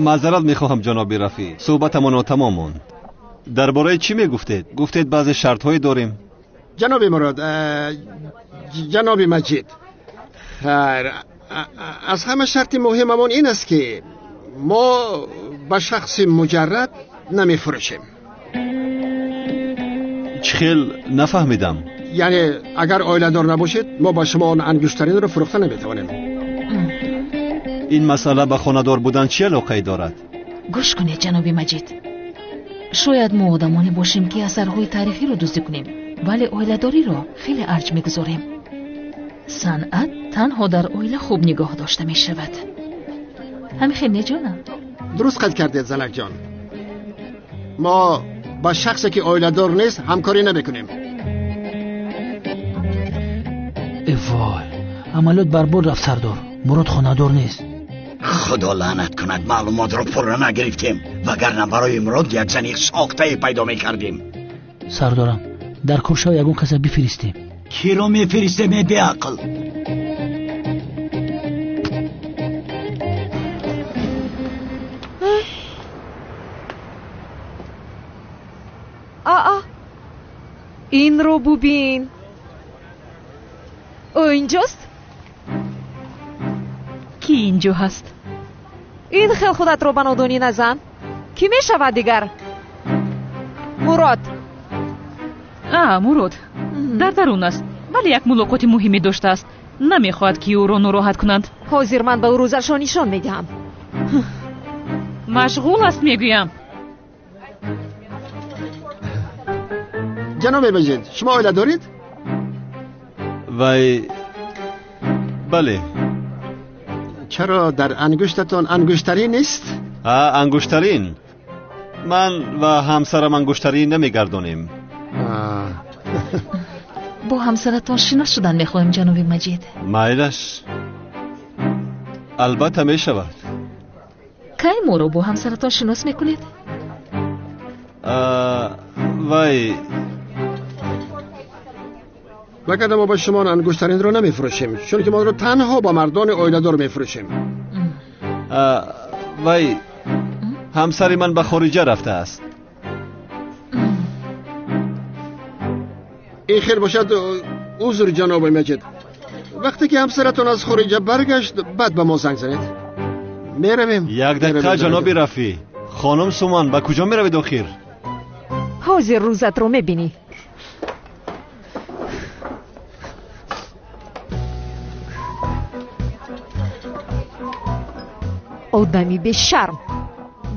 [SPEAKER 1] Маъзарат мехоҳам, ҷаноби Рафӣ, суҳбатамон нотамом монд. Дар бораи чӣ мегуфтед? Гуфтед баъзе шартҳое дорем.
[SPEAKER 17] Ҷаноби Мурод, ҷаноби Маҷид, хайр, аз ҳама шарти муҳимамон ин аст ки мо ба шахси муҷаррад намефурӯшем.
[SPEAKER 1] Чӣ хел? Нафаҳмидам.
[SPEAKER 17] Яъне агар оиладор набошед, мо ба шумо он ангуштаринро фурӯхта наметавонем.
[SPEAKER 1] Ин масъала ба хонадор будан чӣ алоқае дорад?
[SPEAKER 18] Гӯш кунед, ҷаноби Маҷид, шояд мо одамоне бошем ки асарҳои таърихиро дуздӣ кунем, вале оиладориро хеле арҷ мегузорем. Санъат танҳо дар оила хуб нигоҳ дошта мешавад. Ҳамин хел не, ҷонам?
[SPEAKER 17] Дуруст қайд кардед, занакҷон. Мо ба шахсе ки оиладор нест ҳамкорӣ намекунем.
[SPEAKER 4] Э вой, амалиёт барбод рафт, сардор. Мурод хонадор нест.
[SPEAKER 13] Худо лаънат кунад, маълумотро пурра нагирифтем, вагарна барои Мурод як зани сохтае пайдо мекардем.
[SPEAKER 4] Сардорам, дар куршав ягон каса бифиристем.
[SPEAKER 13] Киро мефиристем, э беақл?
[SPEAKER 14] Аа, инро бубин.
[SPEAKER 7] Ӯ инҷост?
[SPEAKER 18] Кӣ инҷо ҳаст?
[SPEAKER 7] Ин хел худатро ба нодонӣ назан. Кӣ мешавад дигар? Мурод.
[SPEAKER 18] А, Мурод дар дарун аст, вале як мулоқоти муҳиме доштааст. Намехоҳад, ки ӯро нороҳат кунанд.
[SPEAKER 7] Ҳозир ман ба ӯ рӯзашро нишон медиҳам.
[SPEAKER 18] Машғул аст, мегӯям.
[SPEAKER 17] Ҷаноби Маҷид, шумо оила доред?
[SPEAKER 1] Вай, бале.
[SPEAKER 17] Чаро дар ангуштатон ангуштарин нест?
[SPEAKER 1] А, ангуштарин. Ман ва ҳамсарам ангуштарин намегардонем.
[SPEAKER 18] Бо ҳамсаратон шинос шудан мехоҳем, ҷаноби Маҷид.
[SPEAKER 1] Майлаш, албатта мешавад.
[SPEAKER 18] Кай моро бо ҳамсаратон шинос мекунед?
[SPEAKER 1] Вай,
[SPEAKER 17] вагарна мо ба шумо ангуштаринро намефурӯшем, чунки мо онро танҳо ба мардони оиладор мефурӯшем.
[SPEAKER 1] Вай, ҳамсари ман ба хориҷа рафтааст.
[SPEAKER 17] Ин хел бошад, узр, ҷаноби Маҷид. Вақте ки ҳамсаратон аз хориҷа баргашт, баъд ба мо занг занед. Меравем.
[SPEAKER 1] Як дақиқа, ҷаноби Рафӣ. Хонум Суман, ба куҷо меравед охир?
[SPEAKER 7] Ҳозир рӯзатро мебинӣ. Одами бешарм!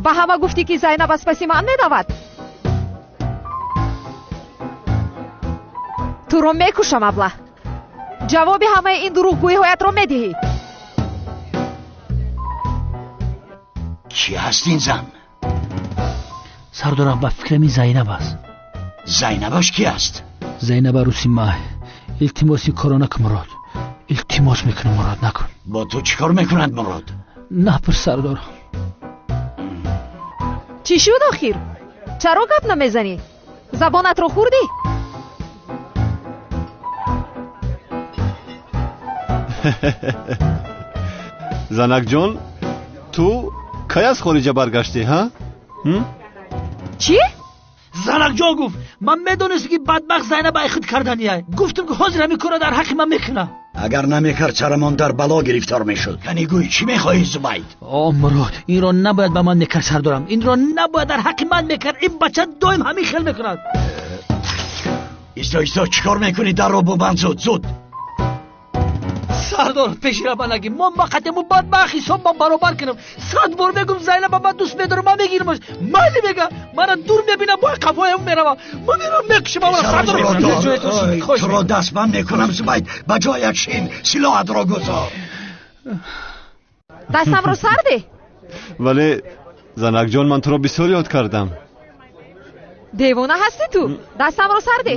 [SPEAKER 7] Ба ҳама гуфтӣ, ки Зайнаб аз паси ман медавад? Туро мекушам, аблаҳ! Ҷавоби ҳамаи ин дурӯғгӯиҳоятро медиҳӣ.
[SPEAKER 13] Чӣ ҳаст ин зан?
[SPEAKER 4] Сардорам, ба фикрам ин Зайнаб аст.
[SPEAKER 13] Зайнабаш кӣ аст?
[SPEAKER 4] Зайнаб арӯси май. Илтимос, ин корро накун, Мурод. Илтимос мекунам, Мурод, накун.
[SPEAKER 13] Бо ту чӣ кор мекунад Мурод?
[SPEAKER 4] Напурс, сардорам.
[SPEAKER 7] Чӣ шуд охир? Чаро гап намезанӣ? Забонатро хӯрдӣ?
[SPEAKER 1] Занакҷон, ту кай аз хориҷа баргаштӣ, ҳа?
[SPEAKER 7] Чӣ?
[SPEAKER 4] Занакҷон гуфт, ман медонистам, ки бадбахт Зайнаб ай худ кардания. Гуфтам, ки ҳозир ҳамин корро дар ҳаққи ман мекунад.
[SPEAKER 13] Агар намекард, сарамон дар бало гирифтор мешуд. Кани гӯй, чӣ мехоҳӣ, Зубайд?
[SPEAKER 4] О, Мурод, инро набояд ба ман мекард, сардорам. Инро набояд дар ҳаққи ман мекард. Ин бача доим ҳамин хел мекунад.
[SPEAKER 13] Исто, исто, чӣ кор мекунӣ? Дарро бубанд, зуд, зуд.
[SPEAKER 4] Сардор, пеши ра нагӣ. Мо мақатему бадбахт ҳисоб ман баробар кунам. 100 бор мегум, Зайнаба ман дӯст медорам, ман мегирамаш. Майли мега, мана дур мебинам, бо қафоям меравам. Ман меравам, мекушам ала, сардор.
[SPEAKER 13] Туро дастбанд мекунам, Зубайд. Ба ҷоят шин, силоҳатро гузор.
[SPEAKER 7] Дастамро сарде?
[SPEAKER 1] Вале занакҷон, ман туро бисёр ёд кардам.
[SPEAKER 7] Девона ҳастӣ ту? Дастамро сарде.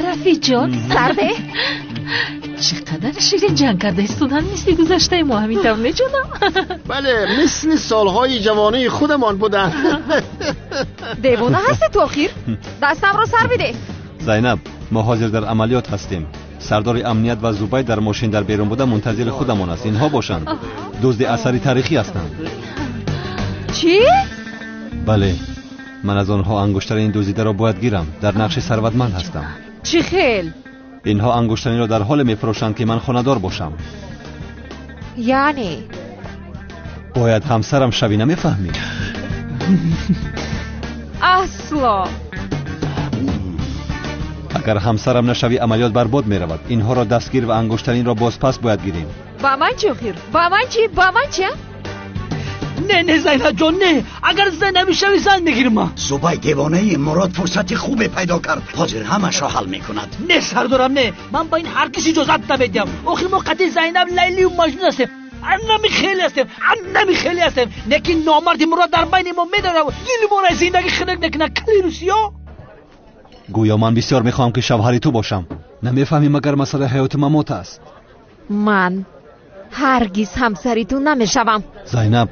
[SPEAKER 18] Рафиҷон,
[SPEAKER 7] сарде.
[SPEAKER 18] Чӣ қадар ширин ҷанг карда истодан, мисли гузаштаи мо ҳамин тавр меҷонам.
[SPEAKER 17] Бале, мисли солҳои ҷавонии худамон буданд.
[SPEAKER 7] Девона ҳастӣ ту охир? Дастамро сар бидеҳ.
[SPEAKER 1] Зайнаб, мо ҳозир дар амалиёт ҳастем. Сардори амният ва Зубайд дар мошин дар берун буда мунтазири худамон аст. Инҳо бошанд дузди асари таърихӣ ҳастанд.
[SPEAKER 7] Чӣ?
[SPEAKER 1] Бале, ман аз онҳо ангуштарини дуздидаро бояд гирам. Дар нақши сарватманд ҳастам.
[SPEAKER 7] Чӣ хел?
[SPEAKER 1] Инҳо ангуштариро дар ҳоле мефурӯшанд, ки ман хонадор бошам.
[SPEAKER 7] Яъне?
[SPEAKER 1] Бояд ҳамсарам шавӣ, намефаҳмӣ?
[SPEAKER 7] Асло.
[SPEAKER 1] Агар ҳамсарам нашавӣ, амалиёт барбод меравад. Инҳоро дастгир ва ангуштаринро бозпас бояд гирем.
[SPEAKER 7] Ба ман чӣ охир? Ба ман чӣ? Ба ман чӣ?
[SPEAKER 4] Не, не, Зайнаб ҷон, не. Агар зан намешавӣ, зан мегирам ман.
[SPEAKER 13] Зубайд, девонаи Мурод фурсати хубе пайдо кард. Ҳозир ҳамашро ҳал мекунад.
[SPEAKER 4] Не, сардорам, не. Ман ба ин ҳаргиз иҷозат намедиҳам. Охир мо қатъи Зайнаб Лайлию Маҷнун ҳастем. Аннами хеле ҳастем, аннами хеле ҳастем. Лекин номарди Мурод дар байни мо медорад, дили моро аз зиндагӣ хунук мекунад. Кали русиё.
[SPEAKER 1] Гӯё ман бисёр мехоҳам, ки шавҳари ту бошам. Намефаҳмӣ, магар масъалаи ҳаёту мамот аст?
[SPEAKER 7] Ман ҳаргиз ҳамсари ту намешавам.
[SPEAKER 1] Зайнаб,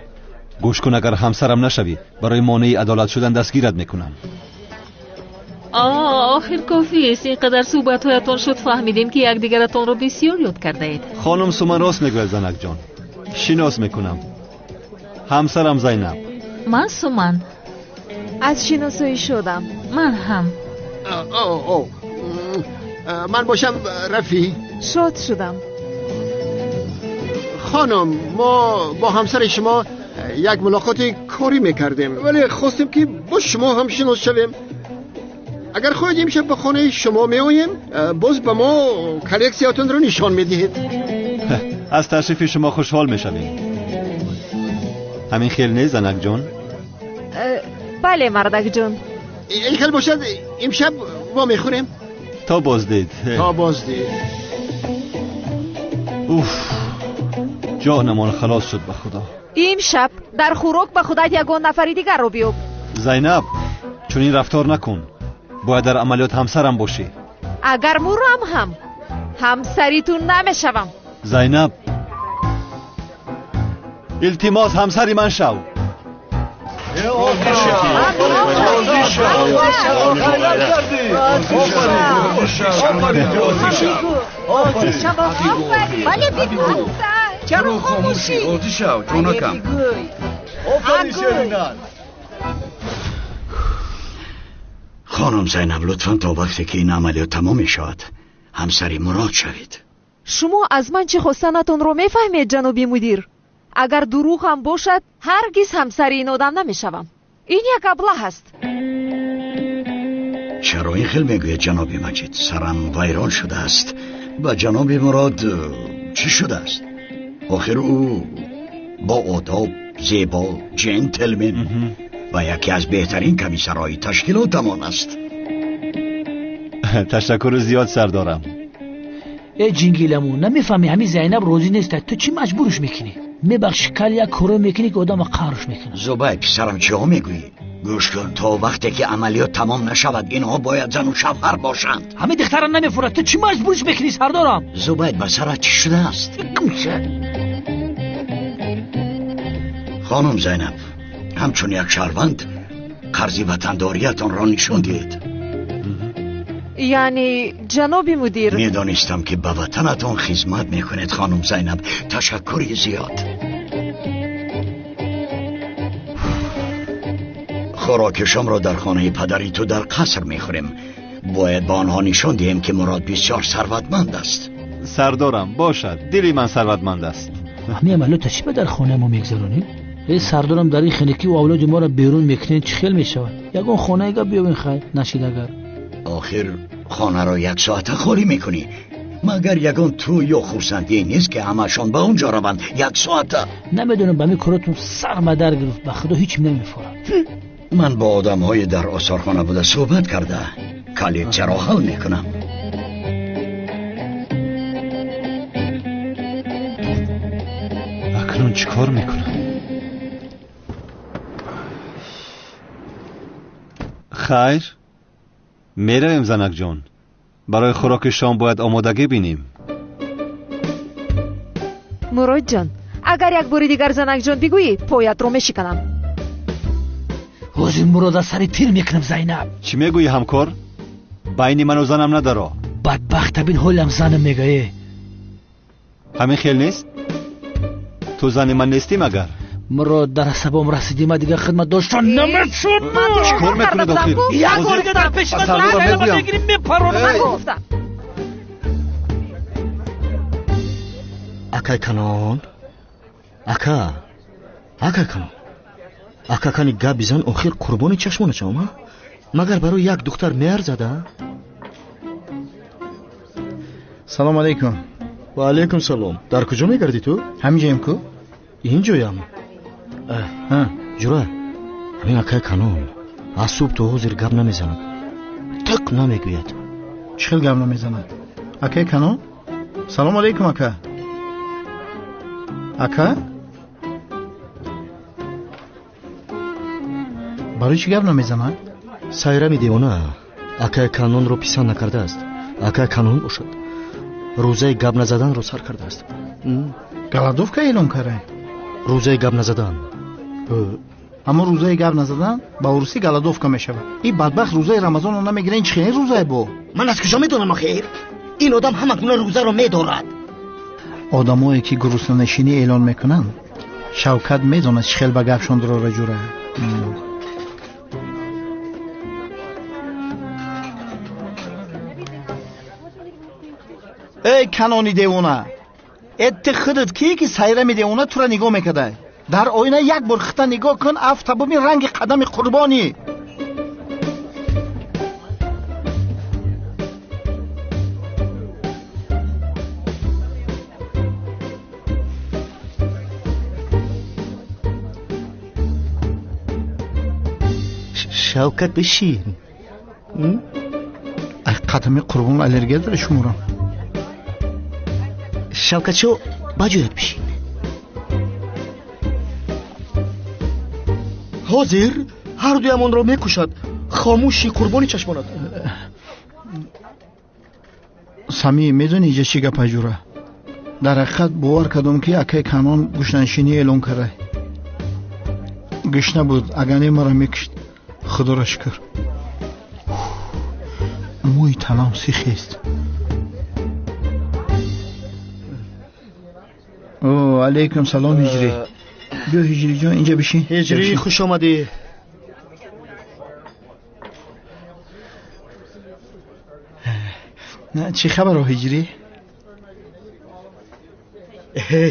[SPEAKER 1] гӯш кун, агар ҳамсарам нашавӣ, барои монеи адолат шудан дастгират мекунам.
[SPEAKER 18] Охир кофист. Ин қадар суҳбатҳоятон шуд, фаҳмидем, ки якдигаратонро бисёр ёд кардаед.
[SPEAKER 1] Хонум Суман рост мегӯяд, занакҷон. Шинос мекунам, ҳамсарам Зайнаб.
[SPEAKER 18] Ман Суман.
[SPEAKER 7] Аз шиносоӣ шудам.
[SPEAKER 18] Ман ҳам.
[SPEAKER 17] Ман бошам Рафӣ.
[SPEAKER 14] Шод шудам.
[SPEAKER 17] Хонум, мо бо ҳамсари шумо як мулоқоти корӣ мекардем, вале хостем ки бо шумо ҳам шинос шавем. Агар хоҳед имшаб ба хонаи шумо меоем, боз ба мо коллексиятонро нишон медиҳед.
[SPEAKER 1] Аз ташрифи шумо хушҳол мешавем. Ҳамин хел не, занакҷон?
[SPEAKER 14] Бале, мардакҷон.
[SPEAKER 17] Ин хел бошад, имшаб вомехӯрем.
[SPEAKER 1] То боздид.
[SPEAKER 17] То боздид.
[SPEAKER 1] Уф, ҷонамон халос шуд ба худо.
[SPEAKER 14] Имшаб дар хӯрок ба худат ягон нафари дигарро биёб.
[SPEAKER 1] Зайнаб, чунин рафтор накун. Бояд дар амалиёт ҳамсарам бошӣ.
[SPEAKER 14] Агар мурам ҳам ҳамсари ту намешавам.
[SPEAKER 1] Зайнаб, илтимос ҳамсари ман шав.
[SPEAKER 12] Чаро хомӯшӣ? Розӣ шав, ҷонакам.
[SPEAKER 13] Хонум Зайнаб, лутфан то вақте ки ин амалиёт тамом мешавад ҳамсари Мурод шавед.
[SPEAKER 14] Шумо аз ман чӣ хостанатонро мефаҳмед, ҷаноби мудир? Агар дурӯғ ҳам бошад, ҳаргиз ҳамсари ин одам намешавам. Ин як аблаҳ аст.
[SPEAKER 13] Чаро ин хел мегӯед, ҷаноби Маҷид? Сарам вайрон шудааст. Ба ҷаноби Мурод чӣ шудааст? Охир ӯ бо одоб, зебо, ҷентлмен ва яке аз беҳтарин комиссарҳои ташкилотамон аст.
[SPEAKER 1] Ташаккури зиёд, сардорам.
[SPEAKER 4] Э ҷингиламу, намефаҳмӣ ҳамин Зайнаб розӣ нест, ту чӣ маҷбурш мекунӣ? Мебахши, кал як коро мекунӣ ки одама қаҳрш мекунад.
[SPEAKER 13] Зубайр, писарам, чиҳо мегӯӣ? Гӯш кун, то вақте ки амалиёт тамом нашавад инҳо бояд зану шавҳар бошанд.
[SPEAKER 4] Ҳамин духтара намефурад, ту чӣ маҷбурш мекунӣ, сардорам?
[SPEAKER 13] Зубайр, ба сарат чӣ шудааст? Хонум Зайнаб, ҳамчун як шаҳрванд қарзи ватандориятонро нишон диҳед.
[SPEAKER 14] Яъне, ҷаноби мудир...
[SPEAKER 13] Медонистам ки ба ватанатон хизмат мекунед, хонум Зайнаб. Ташаккури зиёд. Хӯроки шомро дар хонаи падари ту дар қаср мехӯрем. Бояд ба онҳо нишон диҳем ки Мурод бисёр сарватманд аст.
[SPEAKER 1] Сардорам, бошад, дили ман сарватманд аст.
[SPEAKER 4] Ҳамин амалиётро чӣ ба дар хонаи мо мегзаронем? Э сардорам, дар ин хинакӣ авлоди моро берун мекунед, чӣ хел мешавад? Ягон хонаега биёбен, хайр нашид агар.
[SPEAKER 13] Охир хонаро як соата холӣ мекунӣ. Магар ягон тӯй ё хурсандие нест ки ҳамашон ба он ҷо раванд як соата?
[SPEAKER 4] Намедонам, ба ҳамин коротон сар мадар гирифт, ба худо ҳеч намефорад.
[SPEAKER 13] Ман бо одамҳои дар осорхона буда суҳбат карда коллексияро ҳал мекунам.
[SPEAKER 1] Акнун чӣ кор мекунам? Хайр, меравем, занакҷон. Барои хӯроки шом бояд омодагӣ бинем.
[SPEAKER 14] Муродҷон, агар як бори дигар занакҷон бигӯӣ, поятро мешиканам.
[SPEAKER 4] Ҳозир Мурод аз сари тир мекунам, Зайнаб.
[SPEAKER 1] Чӣ мегӯӣ, ҳамкор? Байни ману занам надаро.
[SPEAKER 4] Бадбахта бин, ҳолам занам мегӯе.
[SPEAKER 1] Ҳамин хел нест? Ту зани ман нестӣ магар?
[SPEAKER 4] Мурод, дар асабом расидӣ, ман дигар хидмат доштан наметавонам.
[SPEAKER 1] Чӣ кор мекунед охир?
[SPEAKER 4] Як бори дигар дар пеши ман мегирӣ, мепаронам.
[SPEAKER 5] Акай Канон, ака, акай Канон, ака кани гап бизан, охир қурбони чашмонашам, а? Магар барои як духтар меарзад, а?
[SPEAKER 2] Салом алейкум.
[SPEAKER 5] Ва алейкум салом. Дар куҷо мегардӣ ту?
[SPEAKER 2] Ҳаминҷоем ку?
[SPEAKER 5] Инҷоям. Ҷура, ҳамин акай Канон аз субҳ то ҳозир гап намезанад, тиқ намегӯяд.
[SPEAKER 2] Чӣ хел гап намезанад? Акай Канон? Салом алейкум, ака. Ака? Барои чӣ гап намезанад?
[SPEAKER 5] Сайрами девона акай Канонро писанд накардааст. Акай Канон бошад, рӯзаи гап назаданро сар кардааст.
[SPEAKER 2] Голодовка эълон карда?
[SPEAKER 5] Рӯзаи гап назадан.
[SPEAKER 2] Аммо рӯзаи гап назадан ба урусӣ голодовка мешавад. Ин бадбахт рӯзаи рамазонро намегирад, ин чӣ хел рӯзае бо?
[SPEAKER 22] Ман аз куҷо медонам охир? Ин одам ҳама гуна рӯзаро медорад.
[SPEAKER 2] Одамое ки гуруснанишинӣ эълон мекунанд, Шавкат медонад чӣ хел ба гапшон дурора ҷура. Эй канони девона, э ту худат кӣ ки сайрами девона тура нигоҳ мекардай? Дар оина як бор хита нигоҳ кун, афта бубин ранги қадами қурбонӣ.
[SPEAKER 5] Шавкат бишин.
[SPEAKER 2] Ай қадами қурбон аллергия дора шуморо.
[SPEAKER 5] Шавкатшо, ба ҷоят бишин. Ҳозир ҳар дуямонро мекушад. Хомӯши қурбони чашмонат.
[SPEAKER 2] Сами, медонӣ иҷа чӣ гап аҷура? Дар ҳақиқат бовар кардам, ки акаи Канон гушнаншинӣ эълон кардай. Гушна буд, агар не маро мекушт. Худоро шукр. Мӯи танам сихест. О, алейкум салом, Ҳиҷрӣ. Биё, Ҳиҷрӣ ҷон, инҷа бишин.
[SPEAKER 5] Ҳиҷрӣ, хуш омадӣ.
[SPEAKER 2] Чӣ хабаро, Ҳиҷрӣ?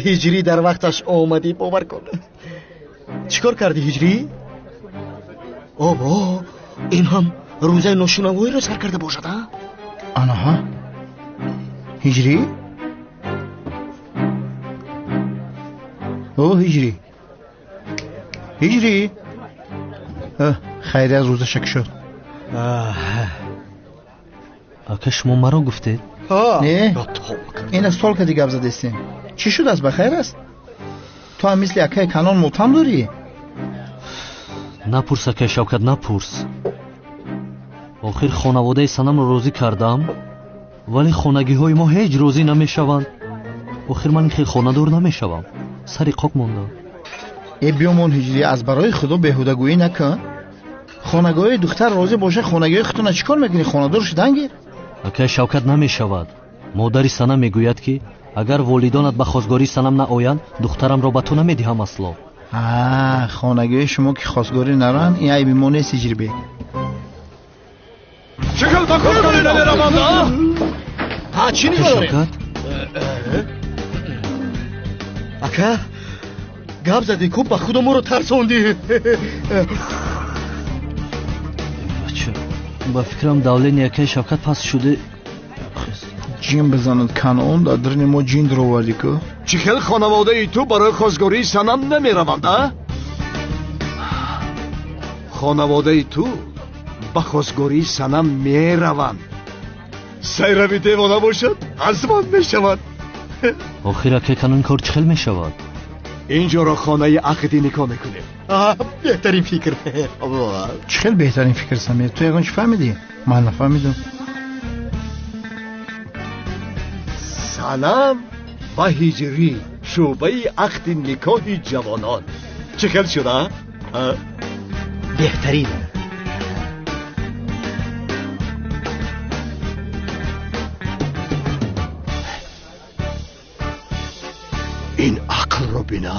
[SPEAKER 5] Ҳиҷрӣ, дар вақташ омадӣ, бовар кун. Чӣ кор кардӣ, Ҳиҷрӣ? Обо, ин ҳам рӯзаи ношунавоиро сар карда бошад, а?
[SPEAKER 2] Анаҳа. Ҳиҷрӣ? О, Ҳиҷрӣ. Ҳиҷрӣ. Хайрият, рӯзаша кушод.
[SPEAKER 3] Ака, шумо маро гуфтед?
[SPEAKER 2] Не, ин аз стол кади гап задестем. Чӣ шудааст, ба хайр аст? Ту ҳам мисли акаи Канон мотам дорӣ?
[SPEAKER 3] Напурс, акаи Шавкат, напурс. Охир хонаводаи Санамро розӣ кардам, вале хонагиҳои мо ҳеҷ розӣ намешаванд. Охир ман ин хел хонадор намешавам. Сари қок мондам.
[SPEAKER 2] Э биёмон, Ҳиҷрӣ, аз барои худо беҳудагӯӣ накун. Хонагоҳи духтар розӣ боша, хонагиҳои худтона чӣ кор мекунӣ? Хонадор шудан гир.
[SPEAKER 3] Акаи Шавкат, намешавад. Модари Санам мегӯяд, ки агар волидонат ба хосгории Санам наоянд, духтарамро ба ту намедиҳам асло.
[SPEAKER 2] Хонагиҳои шумо ки хосгорӣ нароянд, ин айби мо нест, Ҳиҷрибек.
[SPEAKER 12] Чӣ хел ба хосгорӣ намераванд, а?
[SPEAKER 5] Ҳа, чӣ нигоҳ дорем? Ака, гап задӣ ку, ба худо моро тарсондӣ.
[SPEAKER 3] Бача, ба фикрам давлени акаи Шавкат паст шуде.
[SPEAKER 2] Ҷин бизанад, Канон, дар даруни мо ҷин даровардӣ ку.
[SPEAKER 12] Чӣ хел хонаводаи ту барои хосгории Санам намераванд, а? Хонаводаи ту ба хосгории Санам мераванд. Сайрави девона бошад, аз ман мешавад.
[SPEAKER 3] Охир акаи Канон, кор чӣ хел мешавад?
[SPEAKER 12] Инҷоро хонаи ақди никоҳ мекунем.
[SPEAKER 5] Беҳтарин фикр.
[SPEAKER 2] Чӣ хел беҳтарин фикр, Самир? Ту ягон чӣ фаҳмидӣ? Ман нафаҳмидам.
[SPEAKER 12] Санам ва Ҳиҷрӣ, шӯъбаи ақди никоҳи ҷавонон. Чӣ хел шуда?
[SPEAKER 5] Беҳтарин.
[SPEAKER 12] Ин ақлро бина.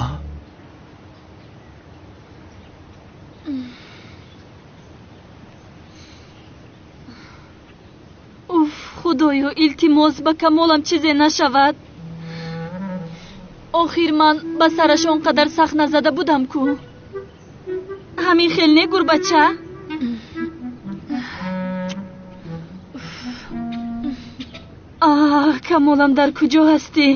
[SPEAKER 19] Уф, худоё, илтимос, ба Камолам чизе нашавад. Охир ман ба сараш он қадар сахт назада будам ку. Ҳамин хел не, гурбача? Аҳ, Камолам, дар куҷо ҳастӣ?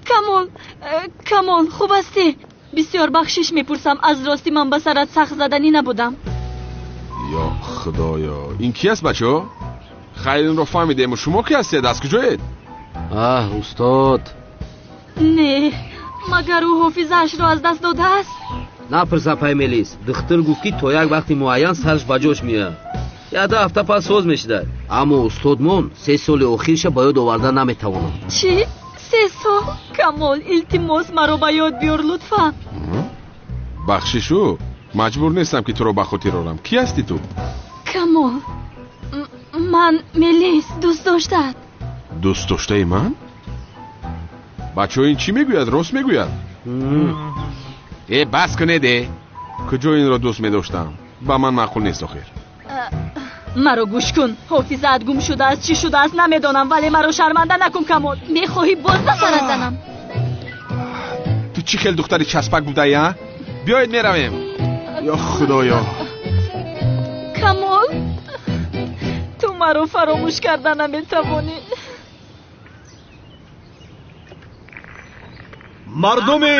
[SPEAKER 19] Камол, Камол, хуб ҳастӣ? Бисёр бахшиш мепурсам, аз ростӣ ман ба сарат сахт заданӣ набудам.
[SPEAKER 9] Ё худоё, ин ки аст, бачо? Хайр, инро фаҳмидем. Шумо ки ҳастед? Аз куҷоед?
[SPEAKER 8] Аҳ, устод.
[SPEAKER 19] Не, магар ӯ ҳофизаашро аз даст додааст?
[SPEAKER 8] Напурс, апай Мелис. Духтур гуфт, ки то як вақти муайян сараш ба ҷош меояд. Як-ду ҳафта пас соз мешудад. Аммо устодмон 3 соли охирша ба ёд оварда наметавонад.
[SPEAKER 19] Чӣ? 3 сол? Камол, илтимос, маро ба ёд биёр, лутфан.
[SPEAKER 9] Бахшишу, маҷбур нестам, ки туро ба хотир орам. Кӣ ҳастӣ ту?
[SPEAKER 19] Камол, ман Мелис, дӯст доштаат.
[SPEAKER 9] Дӯст доштаи ман? Бачаҳо, ин чӣ мегӯяд? Рост мегӯяд? Э, бас кунед, э! Куҷо инро дӯст медоштам? Ба ман маъқул нест охир.
[SPEAKER 19] Маро гӯш кун. Ҳофизаат гум шудааст, чӣ шудааст намедонам, вале маро шарманда накун Камол. Мехоҳӣ боз ба сарат занам?
[SPEAKER 9] Ту чӣ хел духтари часпак будаӣ, а? Биёед меравем. Ё Худоё.
[SPEAKER 19] Камол, ту маро фаромӯш карда наметавонӣ.
[SPEAKER 10] Мардуми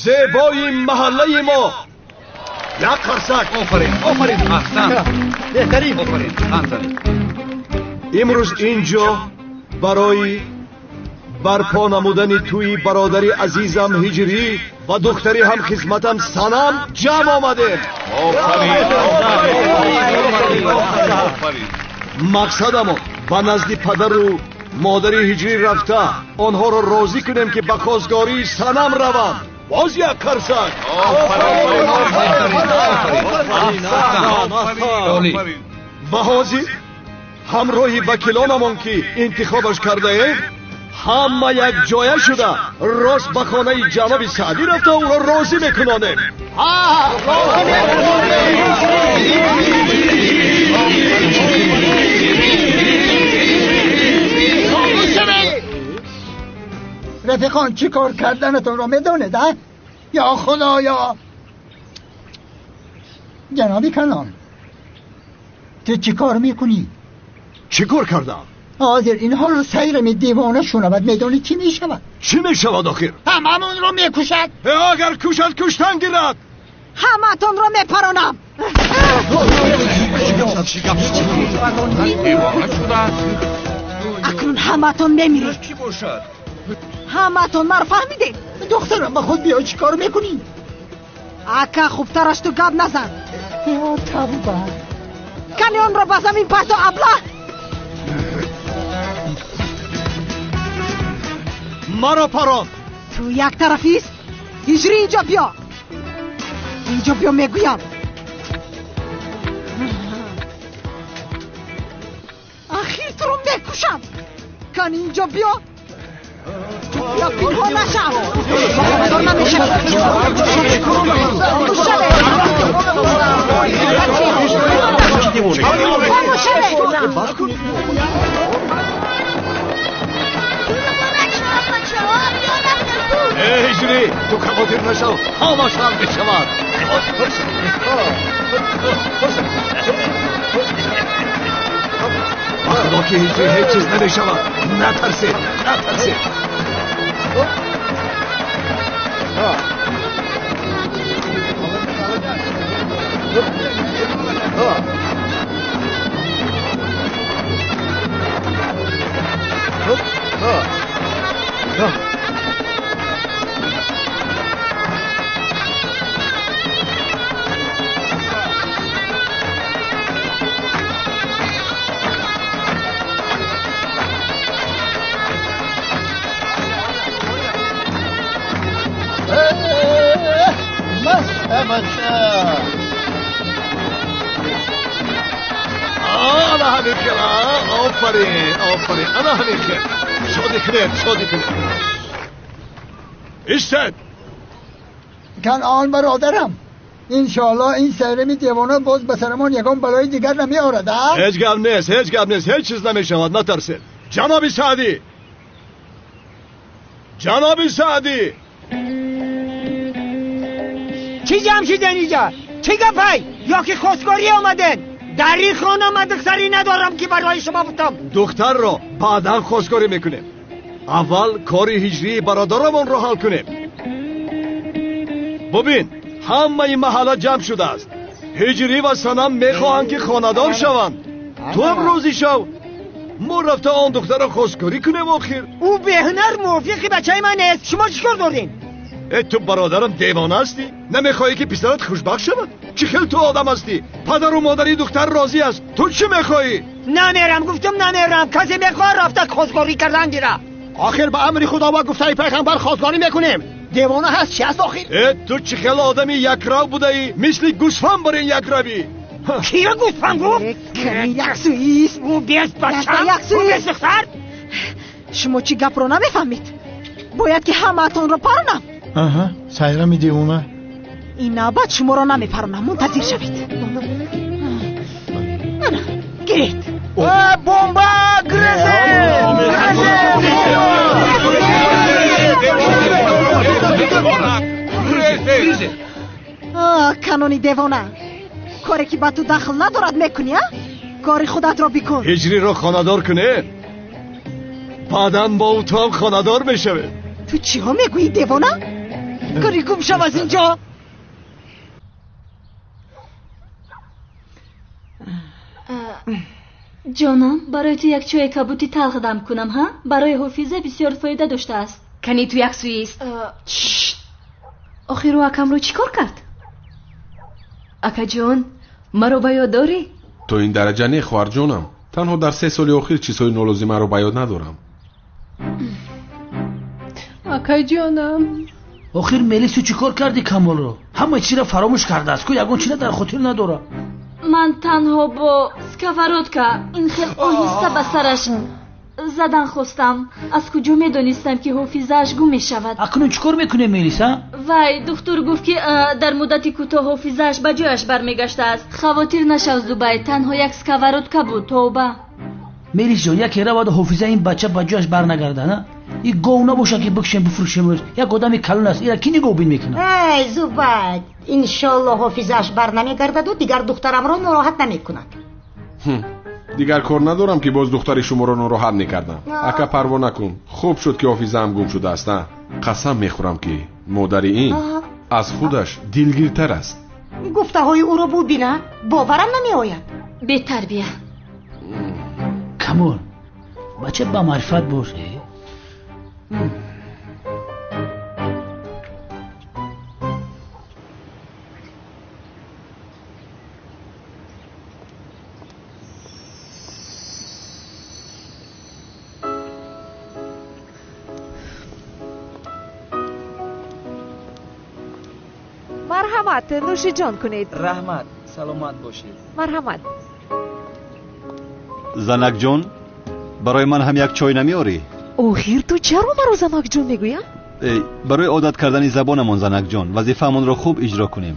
[SPEAKER 10] зебои маҳаллаи мо, як қарсак.
[SPEAKER 16] Офарин, офарин, аҳсан. Беҳтарин. Офарин, аҳсан.
[SPEAKER 10] Имрӯз инҷо барои барпо намудани тӯи бародари азизам Ҳиҷрӣ ва духтари ҳамхизматам Санам ҷамъ омадем. Мақсадамон ба назди падару модари Ҳиҷрӣ рафта онҳоро розӣ кунем, ки ба хостгории Санам раванд. Боз як қарсак. Ва ҳозир ҳамроҳи вакилонамон, ки интихобаш кардаем, ҳама якҷоя шуда рост ба хонаи ҷаноби Саъдӣ рафта ӯро розӣ мекунонем.
[SPEAKER 2] رفیقان چی کار کردنتون رو میدونید؟ یا خدایا. جنابی کلان، تو چی کار میکنی؟
[SPEAKER 10] چی کار کردم؟
[SPEAKER 2] حاضر اینها رو سیرم دیوانه شنود، میدونی چی میشود؟
[SPEAKER 10] چی میشود آخر؟
[SPEAKER 2] هممون رو میکشد.
[SPEAKER 10] اگر کشد کشتن گیرد.
[SPEAKER 7] همتون رو میپرانم. اکنون همتون میمیرید. همتون مرا فهمیدید؟
[SPEAKER 2] دخترم با خود بیا، چی کار میکنی؟
[SPEAKER 7] اکا خوبترش تو گپ نزن.
[SPEAKER 2] یا توبه.
[SPEAKER 7] کنی آن را به زمین پرتو ابله.
[SPEAKER 10] مرا پران.
[SPEAKER 7] تو یک طرفیست؟ هجری اینجا بیا. اینجا بیا میگویم. اخیر تو رو میکشم. کنی اینجا بیا. یا پینها نشم. خبردار نمیشم.
[SPEAKER 10] ҳиҷрӣ, ту хавотир нашав, ҳамаш ҳал мешавад. Ба худо ки ҳиҷрӣ ҳеҷ чиз намешавад. Натарсед, натарсед. Ана ҳамин хел. Офарин, офарин. Ана ҳамин хел. Шодӣ кунед, шодӣ кунед. Истед.
[SPEAKER 2] Канъон бародарам, иншоаллоҳ ин сайрами девона боз ба сарамон ягон балои дигар намеорад.
[SPEAKER 10] Ҳеҷ гап нест, ҳеҷ гап нест, ҳеҷ чиз намешавад, натарсед. Ҷаноби Саъдӣ, ҷаноби Саъдӣ.
[SPEAKER 23] Чӣ ҷамъ шуден инҷа? Чӣ гапай? Ё ки хостгорӣ омаден? Дар ин хона ман духтаре надорам ки барои шумо бутам.
[SPEAKER 10] Духтарро баъдан хостгорӣ мекунем. Аввал кори ҳиҷрии бародарамонро ҳал кунем. Бубин, ҳамаи маҳалла ҷамъ шудааст. Ҳиҷрӣ ва Санам мехоҳанд ки хонадор шаванд. Ту ҳам розӣ шав. Мо рафта он духтарро хостгорӣ кунем охир.
[SPEAKER 23] Ӯ беҳунар мувофиқи бачаи ман нест. Шумо чӣ кор дорем?
[SPEAKER 10] Э, ту бародарам девона ҳастӣ? Намехоҳӣ ки писарат хушбахт шавад? Чӣ хел ту одам ҳастӣ? Падару модари духтар розӣ аст. Ту чӣ мехоҳӣ?
[SPEAKER 23] Намерам, гуфтам намерам. Касе мехоҳад рафта хостгорӣ кардан гира.
[SPEAKER 17] Охир ба амри худо ва гуфтаи пайғамбар хостгорӣ мекунем. Девона ҳаст, чӣ аст охир?
[SPEAKER 10] Э, ту чӣ хел одами якрав будаӣ? Мисли гӯсфанд бар ин якравӣ.
[SPEAKER 23] Киро гӯсфанд гуфт?
[SPEAKER 7] Яксӯист.
[SPEAKER 23] Ӯ без бачам, ӯ без духтар.
[SPEAKER 7] Шумо чӣ гапро намефаҳмед? Бояд ки ҳамаатонро паронам.
[SPEAKER 2] Аҳа, сайрами девона.
[SPEAKER 7] Ин навбат шуморо намепаронам, мунтазир шавед. Ана, гир. Гиред.
[SPEAKER 12] Бомба! Грезе!
[SPEAKER 7] Грезе! Канони девона. Коре ки ба ту дахл надорад мекунӣ, а? Кори худатро бикун.
[SPEAKER 10] Ҳиҷриро хонадор кунед, баъдан бо ӯ ту ҳам хонадор мешавед.
[SPEAKER 7] Ту чиҳо мегӯӣ, девона? Кори гум шав аз инҷо.
[SPEAKER 19] Ҷонам, барои ту як чойи кабути талх дам кунам, ҳа? Барои ҳофиза бисёр фоида доштааст.
[SPEAKER 18] Кани ту як сӯист. Охир ӯ акамро чӣ кор кард? Акаҷон, маро ба ёд дорӣ?
[SPEAKER 9] То ин дараҷа не, хоҳарҷонам. Танҳо дар 3 соли охир чизҳои нолозимаро ба ёд надорам.
[SPEAKER 14] Акаҷонам.
[SPEAKER 4] Охир Мелису чӣ кор карди Камолро? Ҳама чизро фаромӯш кардааст, ку ягон чизро дар хотир надорад.
[SPEAKER 19] Ман танҳо бо сковородка ин хел оҳиста ба сараш задан хостам. Аз куҷо медонистам, ки ҳофизааш гум мешавад?
[SPEAKER 4] Акнун чӣ кор мекунем, Мелиса?
[SPEAKER 19] Вай, духтур гуфт, ки дар муддати кӯтоҳ ҳофизааш ба ҷояш бармегаштааст. Хавотир нашав, Зубай, танҳо як сковородка буд. Тавба.
[SPEAKER 4] Мелис ҷон, яке раваду ҳофизаи ин бача ба ҷояш барнагардад, а? И гов набошад, ки бикушем, бифурӯшем. Як одами калон аст, ира ки нигоҳбин мекунад?
[SPEAKER 6] Эй, Зубай, иншолло ҳофизааш барнамегардаду дигар духтарамро нороҳат намекунад.
[SPEAKER 9] Дигар кор надорам, ки боз духтари шуморо нороҳат мекардам. Ака, парво накун. Хуб шуд, ки ҳофизаам гум шудааст, а? Қасам мехӯрам, ки модари ин аз худаш дилгиртар аст.
[SPEAKER 6] Гуфтаҳои ӯро бубина, боварам намеояд.
[SPEAKER 19] Бетарбия.
[SPEAKER 4] Камол, бача ба маърифат бош.
[SPEAKER 11] Марҳамат, нӯшиҷон кунед.
[SPEAKER 15] Раҳмат, саломат бошед.
[SPEAKER 11] Марҳамат.
[SPEAKER 1] Занакҷон, барои ман ҳам як чой намеорӣ?
[SPEAKER 11] Охир ту чаро маро занакҷон мегӯя?
[SPEAKER 1] Барои одат кардани забонамон, занакҷон, вазифаамонро хуб иҷро кунем.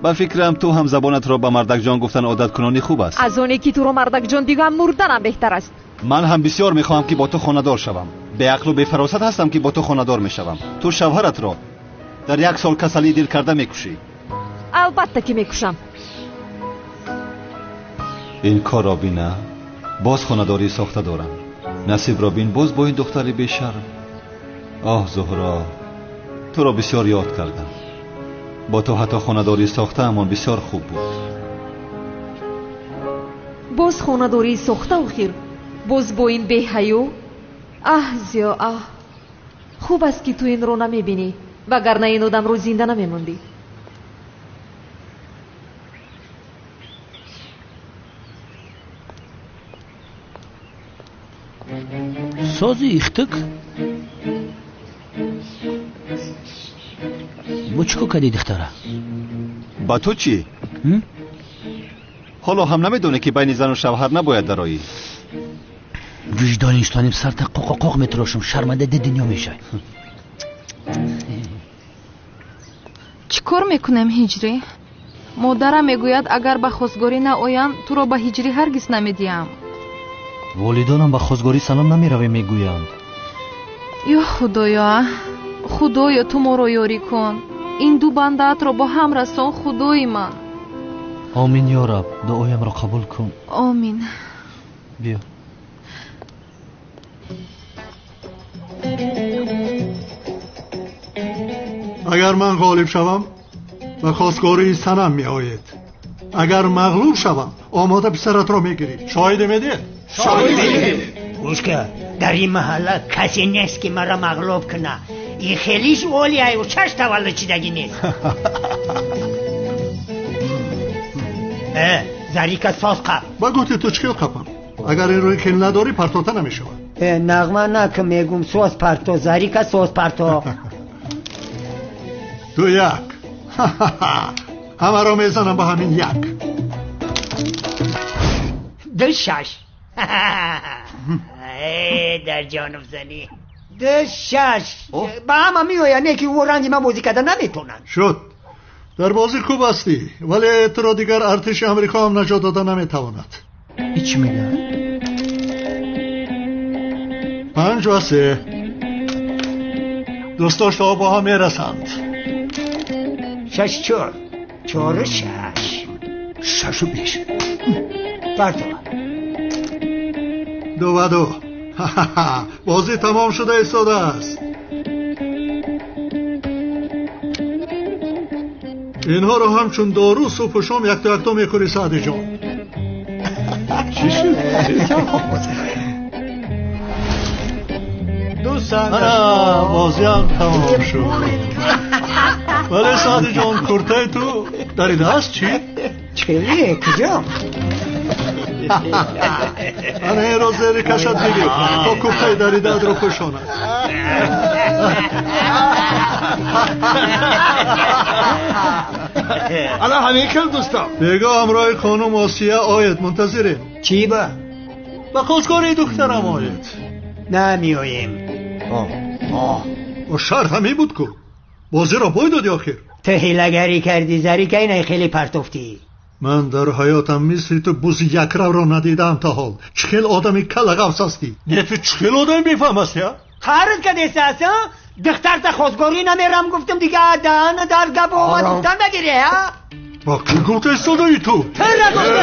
[SPEAKER 1] Ба фикрам, ту ҳам забонатро ба мардакҷон гуфтан одат кунонӣ хуб аст.
[SPEAKER 11] Аз оне ки туро мардакҷон бигӯям, мурданам беҳтар аст.
[SPEAKER 1] Ман ҳам бисёр мехоҳам, ки бо ту хонадор шавам. Беақлу бефаросат ҳастам, ки бо ту хонадор мешавам. Ту шавҳаратро дар 1 сол касалии дил карда мекушӣ.
[SPEAKER 11] Албатта ки мекушам.
[SPEAKER 1] Ин корро бина, боз хонадорӣ сохта дорам. Насибро бин, боз бо ин духтари бешарм. Оҳ, Зуҳро, туро бисёр ёд кардам. Бо ту ҳатто хонадорӣ сохтаамон бисёр хуб буд.
[SPEAKER 11] Боз хонадорӣ сохта охир, боз бо ин беҳаё. Аҳ, Зиё, аҳ, хуб аст, ки ту инро намебинӣ, вагарна ин одамро зинда намемондӣ.
[SPEAKER 4] Сози ихтик? Бо чӣ кор кардӣ, духтара?
[SPEAKER 1] Ба ту чӣ? Ҳоло ҳам намедонӣ, ки байни зану шавҳар набояд дароӣ.
[SPEAKER 4] Виҷдони инсоним сарта қоқоқоқ метирошам, шарманда ди дунё мешавӣ.
[SPEAKER 14] Чӣ кор мекунем, Ҳиҷрӣ? Модарам мегӯяд, агар ба хостгорӣ наоям, туро ба Ҳиҷрӣ ҳаргиз намедиҳам.
[SPEAKER 3] Волидонам ба хостгорӣ Санам намеравем мегӯянд.
[SPEAKER 14] Ё Худоё, Худоё, ту моро ёрӣ кун. Ин ду бандаатро бо ҳам расон, Худои ман.
[SPEAKER 3] Омин, ё Раб, дуоямро қабул кун.
[SPEAKER 14] Омин.
[SPEAKER 3] Биё.
[SPEAKER 24] Агар ман ғолиб шавам, ба хостгории Санам меоед. Агар мағлуб шавам, омода писаратро мегирӣ. Шоҳидӣ медиҳед?
[SPEAKER 23] Шоҳидӣ медиҳед. Гӯш кун, дар ин маҳалла касе нест, ки маро мағлуб кунад. Ин хелиш олияю чаш таваллуд шидагӣ нест. Зарика соз қап.
[SPEAKER 24] Ба гуфти ту чӣ хел қапам? Агар ин рӯи хел надорӣ, партота намешавад.
[SPEAKER 23] Нағма накун, мегум, соз парто, Зарика соз парто.
[SPEAKER 24] 2-1. Ҳамаро мезанам ба ҳамин як.
[SPEAKER 23] 2-6. Дар ҷониб занӣ. 2-6. Ба ҳама меояд, не ки ӯ ранги ман бозӣ карда наметавонад.
[SPEAKER 24] Шуд. Дар бозӣ хуб ҳастӣ, вале туро дигар артиши Амрико ҳам наҷот дода наметавонад.
[SPEAKER 2] Чӣ мегӯяд?
[SPEAKER 24] 5-3. Дӯстош бо ҳам мерасанд.
[SPEAKER 23] 6-4. 4-6.
[SPEAKER 10] 6-5.
[SPEAKER 23] Бардор.
[SPEAKER 24] 2-2. Бозӣ тамом шуда истодааст. Инҳоро ҳамчун дору субҳу шом якто якто мехӯри, Саъдиҷон.
[SPEAKER 10] Чӣ шуд?
[SPEAKER 24] Ана бозиам тамом шуд. Вале Саъдиҷон, куртаи ту даридааст чӣ?
[SPEAKER 23] Чӣ? Куҷо?
[SPEAKER 24] Ана инро зери кашат бигир, то куртаи даридаатро пӯшонад.
[SPEAKER 10] Ана ҳамин хел, дӯстам.
[SPEAKER 24] Бего ҳамроҳи хонум Осия оед, мунтазирем.
[SPEAKER 23] Чӣ ба?
[SPEAKER 24] Ба хостгории духтарам оед.
[SPEAKER 23] Намеоем.
[SPEAKER 24] Шарт ҳамин буд ку. Бозиро бой додӣ охир.
[SPEAKER 23] Ту ҳилагарӣ кардӣ, зарика инай хеле партофтӣ.
[SPEAKER 24] Ман дар ҳаётам мисли ту бузи якравро надидаам то ҳол. Чӣ хел одами калағафс ҳастӣ? Не, ту чӣ хел одами бефаҳм ҳастӣ, а?
[SPEAKER 23] Қарз кадеста аст, а? Духтарта хостгорӣ намерам гуфтам, дига даҳана дар гап омад гуфтан нагирӣ, а?
[SPEAKER 24] Ба кӣ гуфта истодаӣ ту?
[SPEAKER 23] Тира гуфта.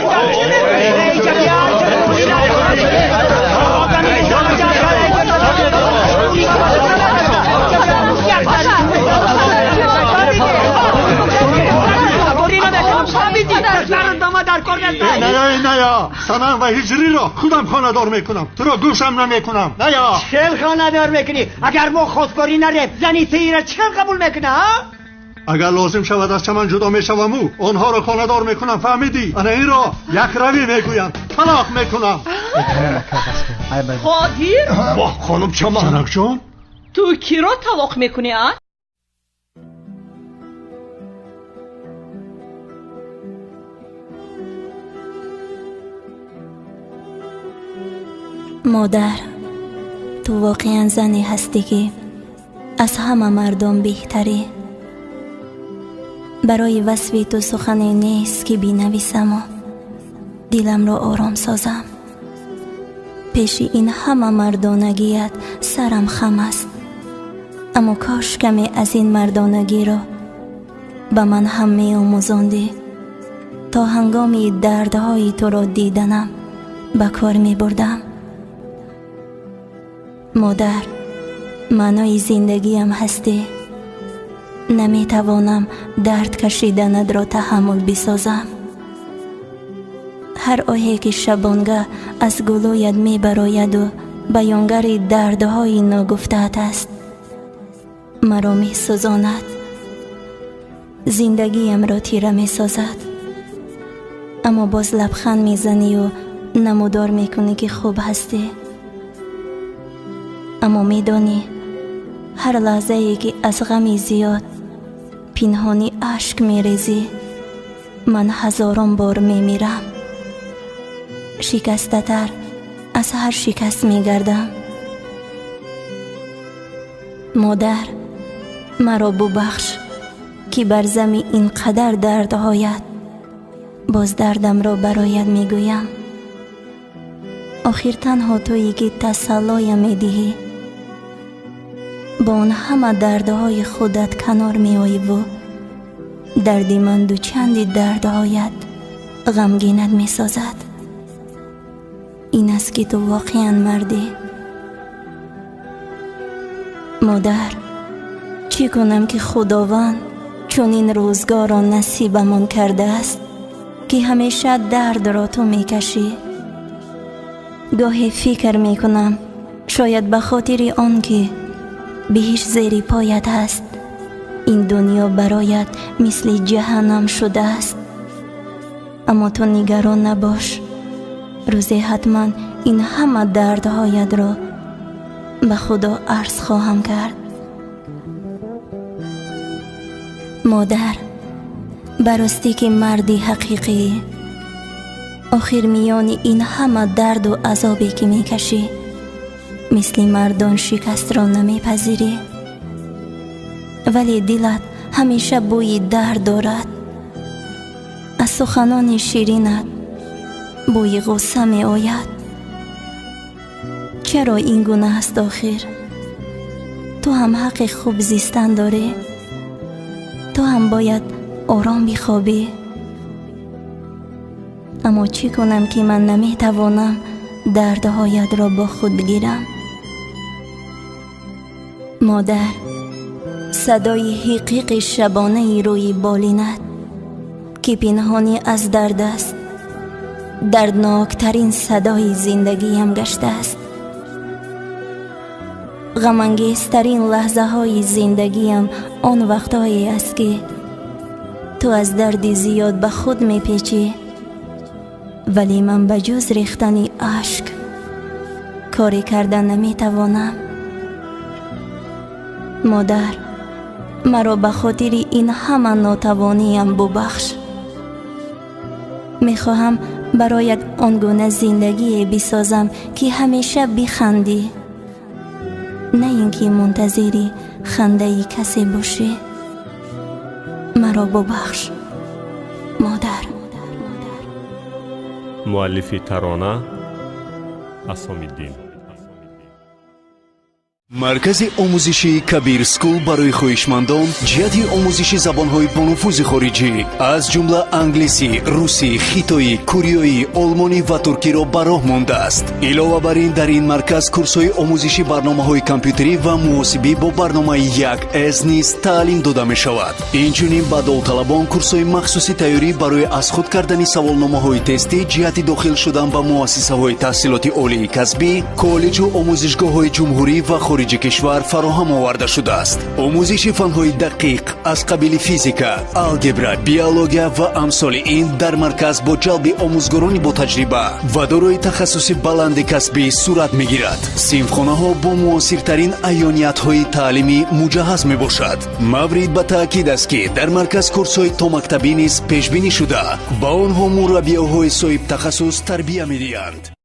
[SPEAKER 24] Ная, Санам ва Ҳиҷриро худам хонадор мекунам. Туро гӯшам намекунам. Ная.
[SPEAKER 23] Чӣ хонадор мекунӣ? Агар мо хостгорӣ нарем, зани тира чӣ хел қабул мекуна, а?
[SPEAKER 24] Агар лозим шавад аз чаман ҷудо мешаваму онҳоро хонадор мекунам, фаҳмидӣ? Ана инро якравӣ мегӯянд. Талоқ мекунам.
[SPEAKER 13] Қодир?
[SPEAKER 10] Воҳ, хонум Чаман.
[SPEAKER 24] Занакҷон?
[SPEAKER 13] Ту киро талоқ мекунӣ, а?
[SPEAKER 20] Модар, ту воқеан зане ҳастӣ, ки аз ҳама мардон беҳтарӣ. Барои васфи ту сухане нест, ки бинависаму диламро ором созам. Пеши ин ҳама мардонагият сарам хам аст, аммо кош каме аз ин мардонагиро ба ман ҳам меомӯзондӣ, то ҳангоми дардҳои туро диданам ба кор мебурдам. Модар, маънои зиндагиам ҳастӣ. Наметавонам дард кашиданатро таҳаммул бисозам. Ҳар оҳе ки шабонгаҳ аз гулӯят мебарояду баёнгари дардҳои ногуфтаат аст, маро месӯзонад, зиндагиамро тира месозад. Аммо боз лабханд мезанию намудор мекунӣ, ки хуб ҳастӣ. Аммо медонӣ, ҳар лаҳзае ки аз ғами зиёд пинҳонӣ ашк мерезӣ, ман ҳазорон бор мемирам. Шикастатар аз ҳар шикаст мегардам. Модар, маро бубахш, ки бар зами ин қадар дардҳоят боз дардамро бароят мегӯям. Охир танҳо туе ки тасаллоям медиҳӣ, бо он ҳама дардҳои худат канор меоиву дарди ман дучанди дардҳоят ғамгинат месозад. Ин аст, ки ту воқеан мардӣ. Модар, чӣ кунам, ки Худованд чунин рӯзгорро насибамон кардааст, ки ҳамеша дардро ту мекашӣ. Гоҳе фикр мекунам, шояд ба хотири он ки биҳишт зери поят ҳаст, ин дунё бароят мисли ҷаҳаннам шудааст. Аммо ту нигарон набош, рӯзе ҳатман ин ҳама дардҳоятро ба Худо арз хоҳам кард. Модар, баростӣ ки марди ҳақиқӣ, охир миёни ин ҳама дарду азобе ки мекашӣ, мисли мардон шикастро намепазирӣ, вале дилат ҳамеша бӯи дард дорад. Аз суханони ширинат Бӯи ғусса меояд. Чаро ин гуна аст охир? Ту ҳам ҳаққи хуб зистан дорӣ. Ту ҳам бояд ором бихобӣ. Аммо чӣ кунам, ки ман наметавонам дардҳоятро бо худ бигирам? Модар, садои ҳиқиқи шабонаи рӯи болинат, ки пинҳонӣ аз дард аст, дардноктарин садои зиндагиям гаштааст. Ғамангезтарин лаҳзаҳои зиндагиям он вақтҳое аст, ки ту аз дарди зиёд ба худ мепечӣ, вале ман ба ҷуз рехтани ашк коре карда наметавонам. Модар, маро ба хотири ин ҳама нотавониям бубахш. Мехоҳам бароят он гуна зиндагие бисозам, ки ҳамеша бихандӣ, на ин ки мунтазири хандаи касе бошӣ. Маро бубахш, модар.
[SPEAKER 5] Муаллифи тарона Асомиддин.
[SPEAKER 8] Маркази омӯзишии Кабир Скул барои хоҳишмандон ҷиҳати омӯзиши забонҳои бонуфузи хориҷӣ, аз ҷумла англисӣ, русӣ, хитоӣ, кореоӣ, олмонӣ ва туркиро ба роҳ мондааст. Илова бар ин, дар ин марказ курсҳои омӯзиши барномаҳои компютерӣ ва муҳосибӣ бо барномаи 1С низ таълим дода мешавад. Инчунин ба довталабон курсҳои махсуси тайёрӣ барои аз худ кардани саволномаҳои тестӣ ҷиҳати дохил шудан ба муассисаҳои таҳсилоти олии касбӣ, коллеҷу омӯзишгоҳҳои ҷумҳурӣ ва хориҷи кишвар фароҳам оварда шудааст. Омӯзиши фанҳои дақиқ аз қабили физика, алгебра, биология ва амсоли ин дар марказ бо ҷалби омӯзгорони ботаҷриба ва дорои тахассуси баланди касбӣ сурат мегирад. Синфхонаҳо бо муосиртарин аёниятҳои таълимӣ муҷаҳҳаз мебошад. Маврид ба таъкид аст, ки дар марказ курсҳои томактабӣ низ пешбинӣ шуда, ба онҳо мураббиёҳои соҳибтахассус тарбия медиҳанд.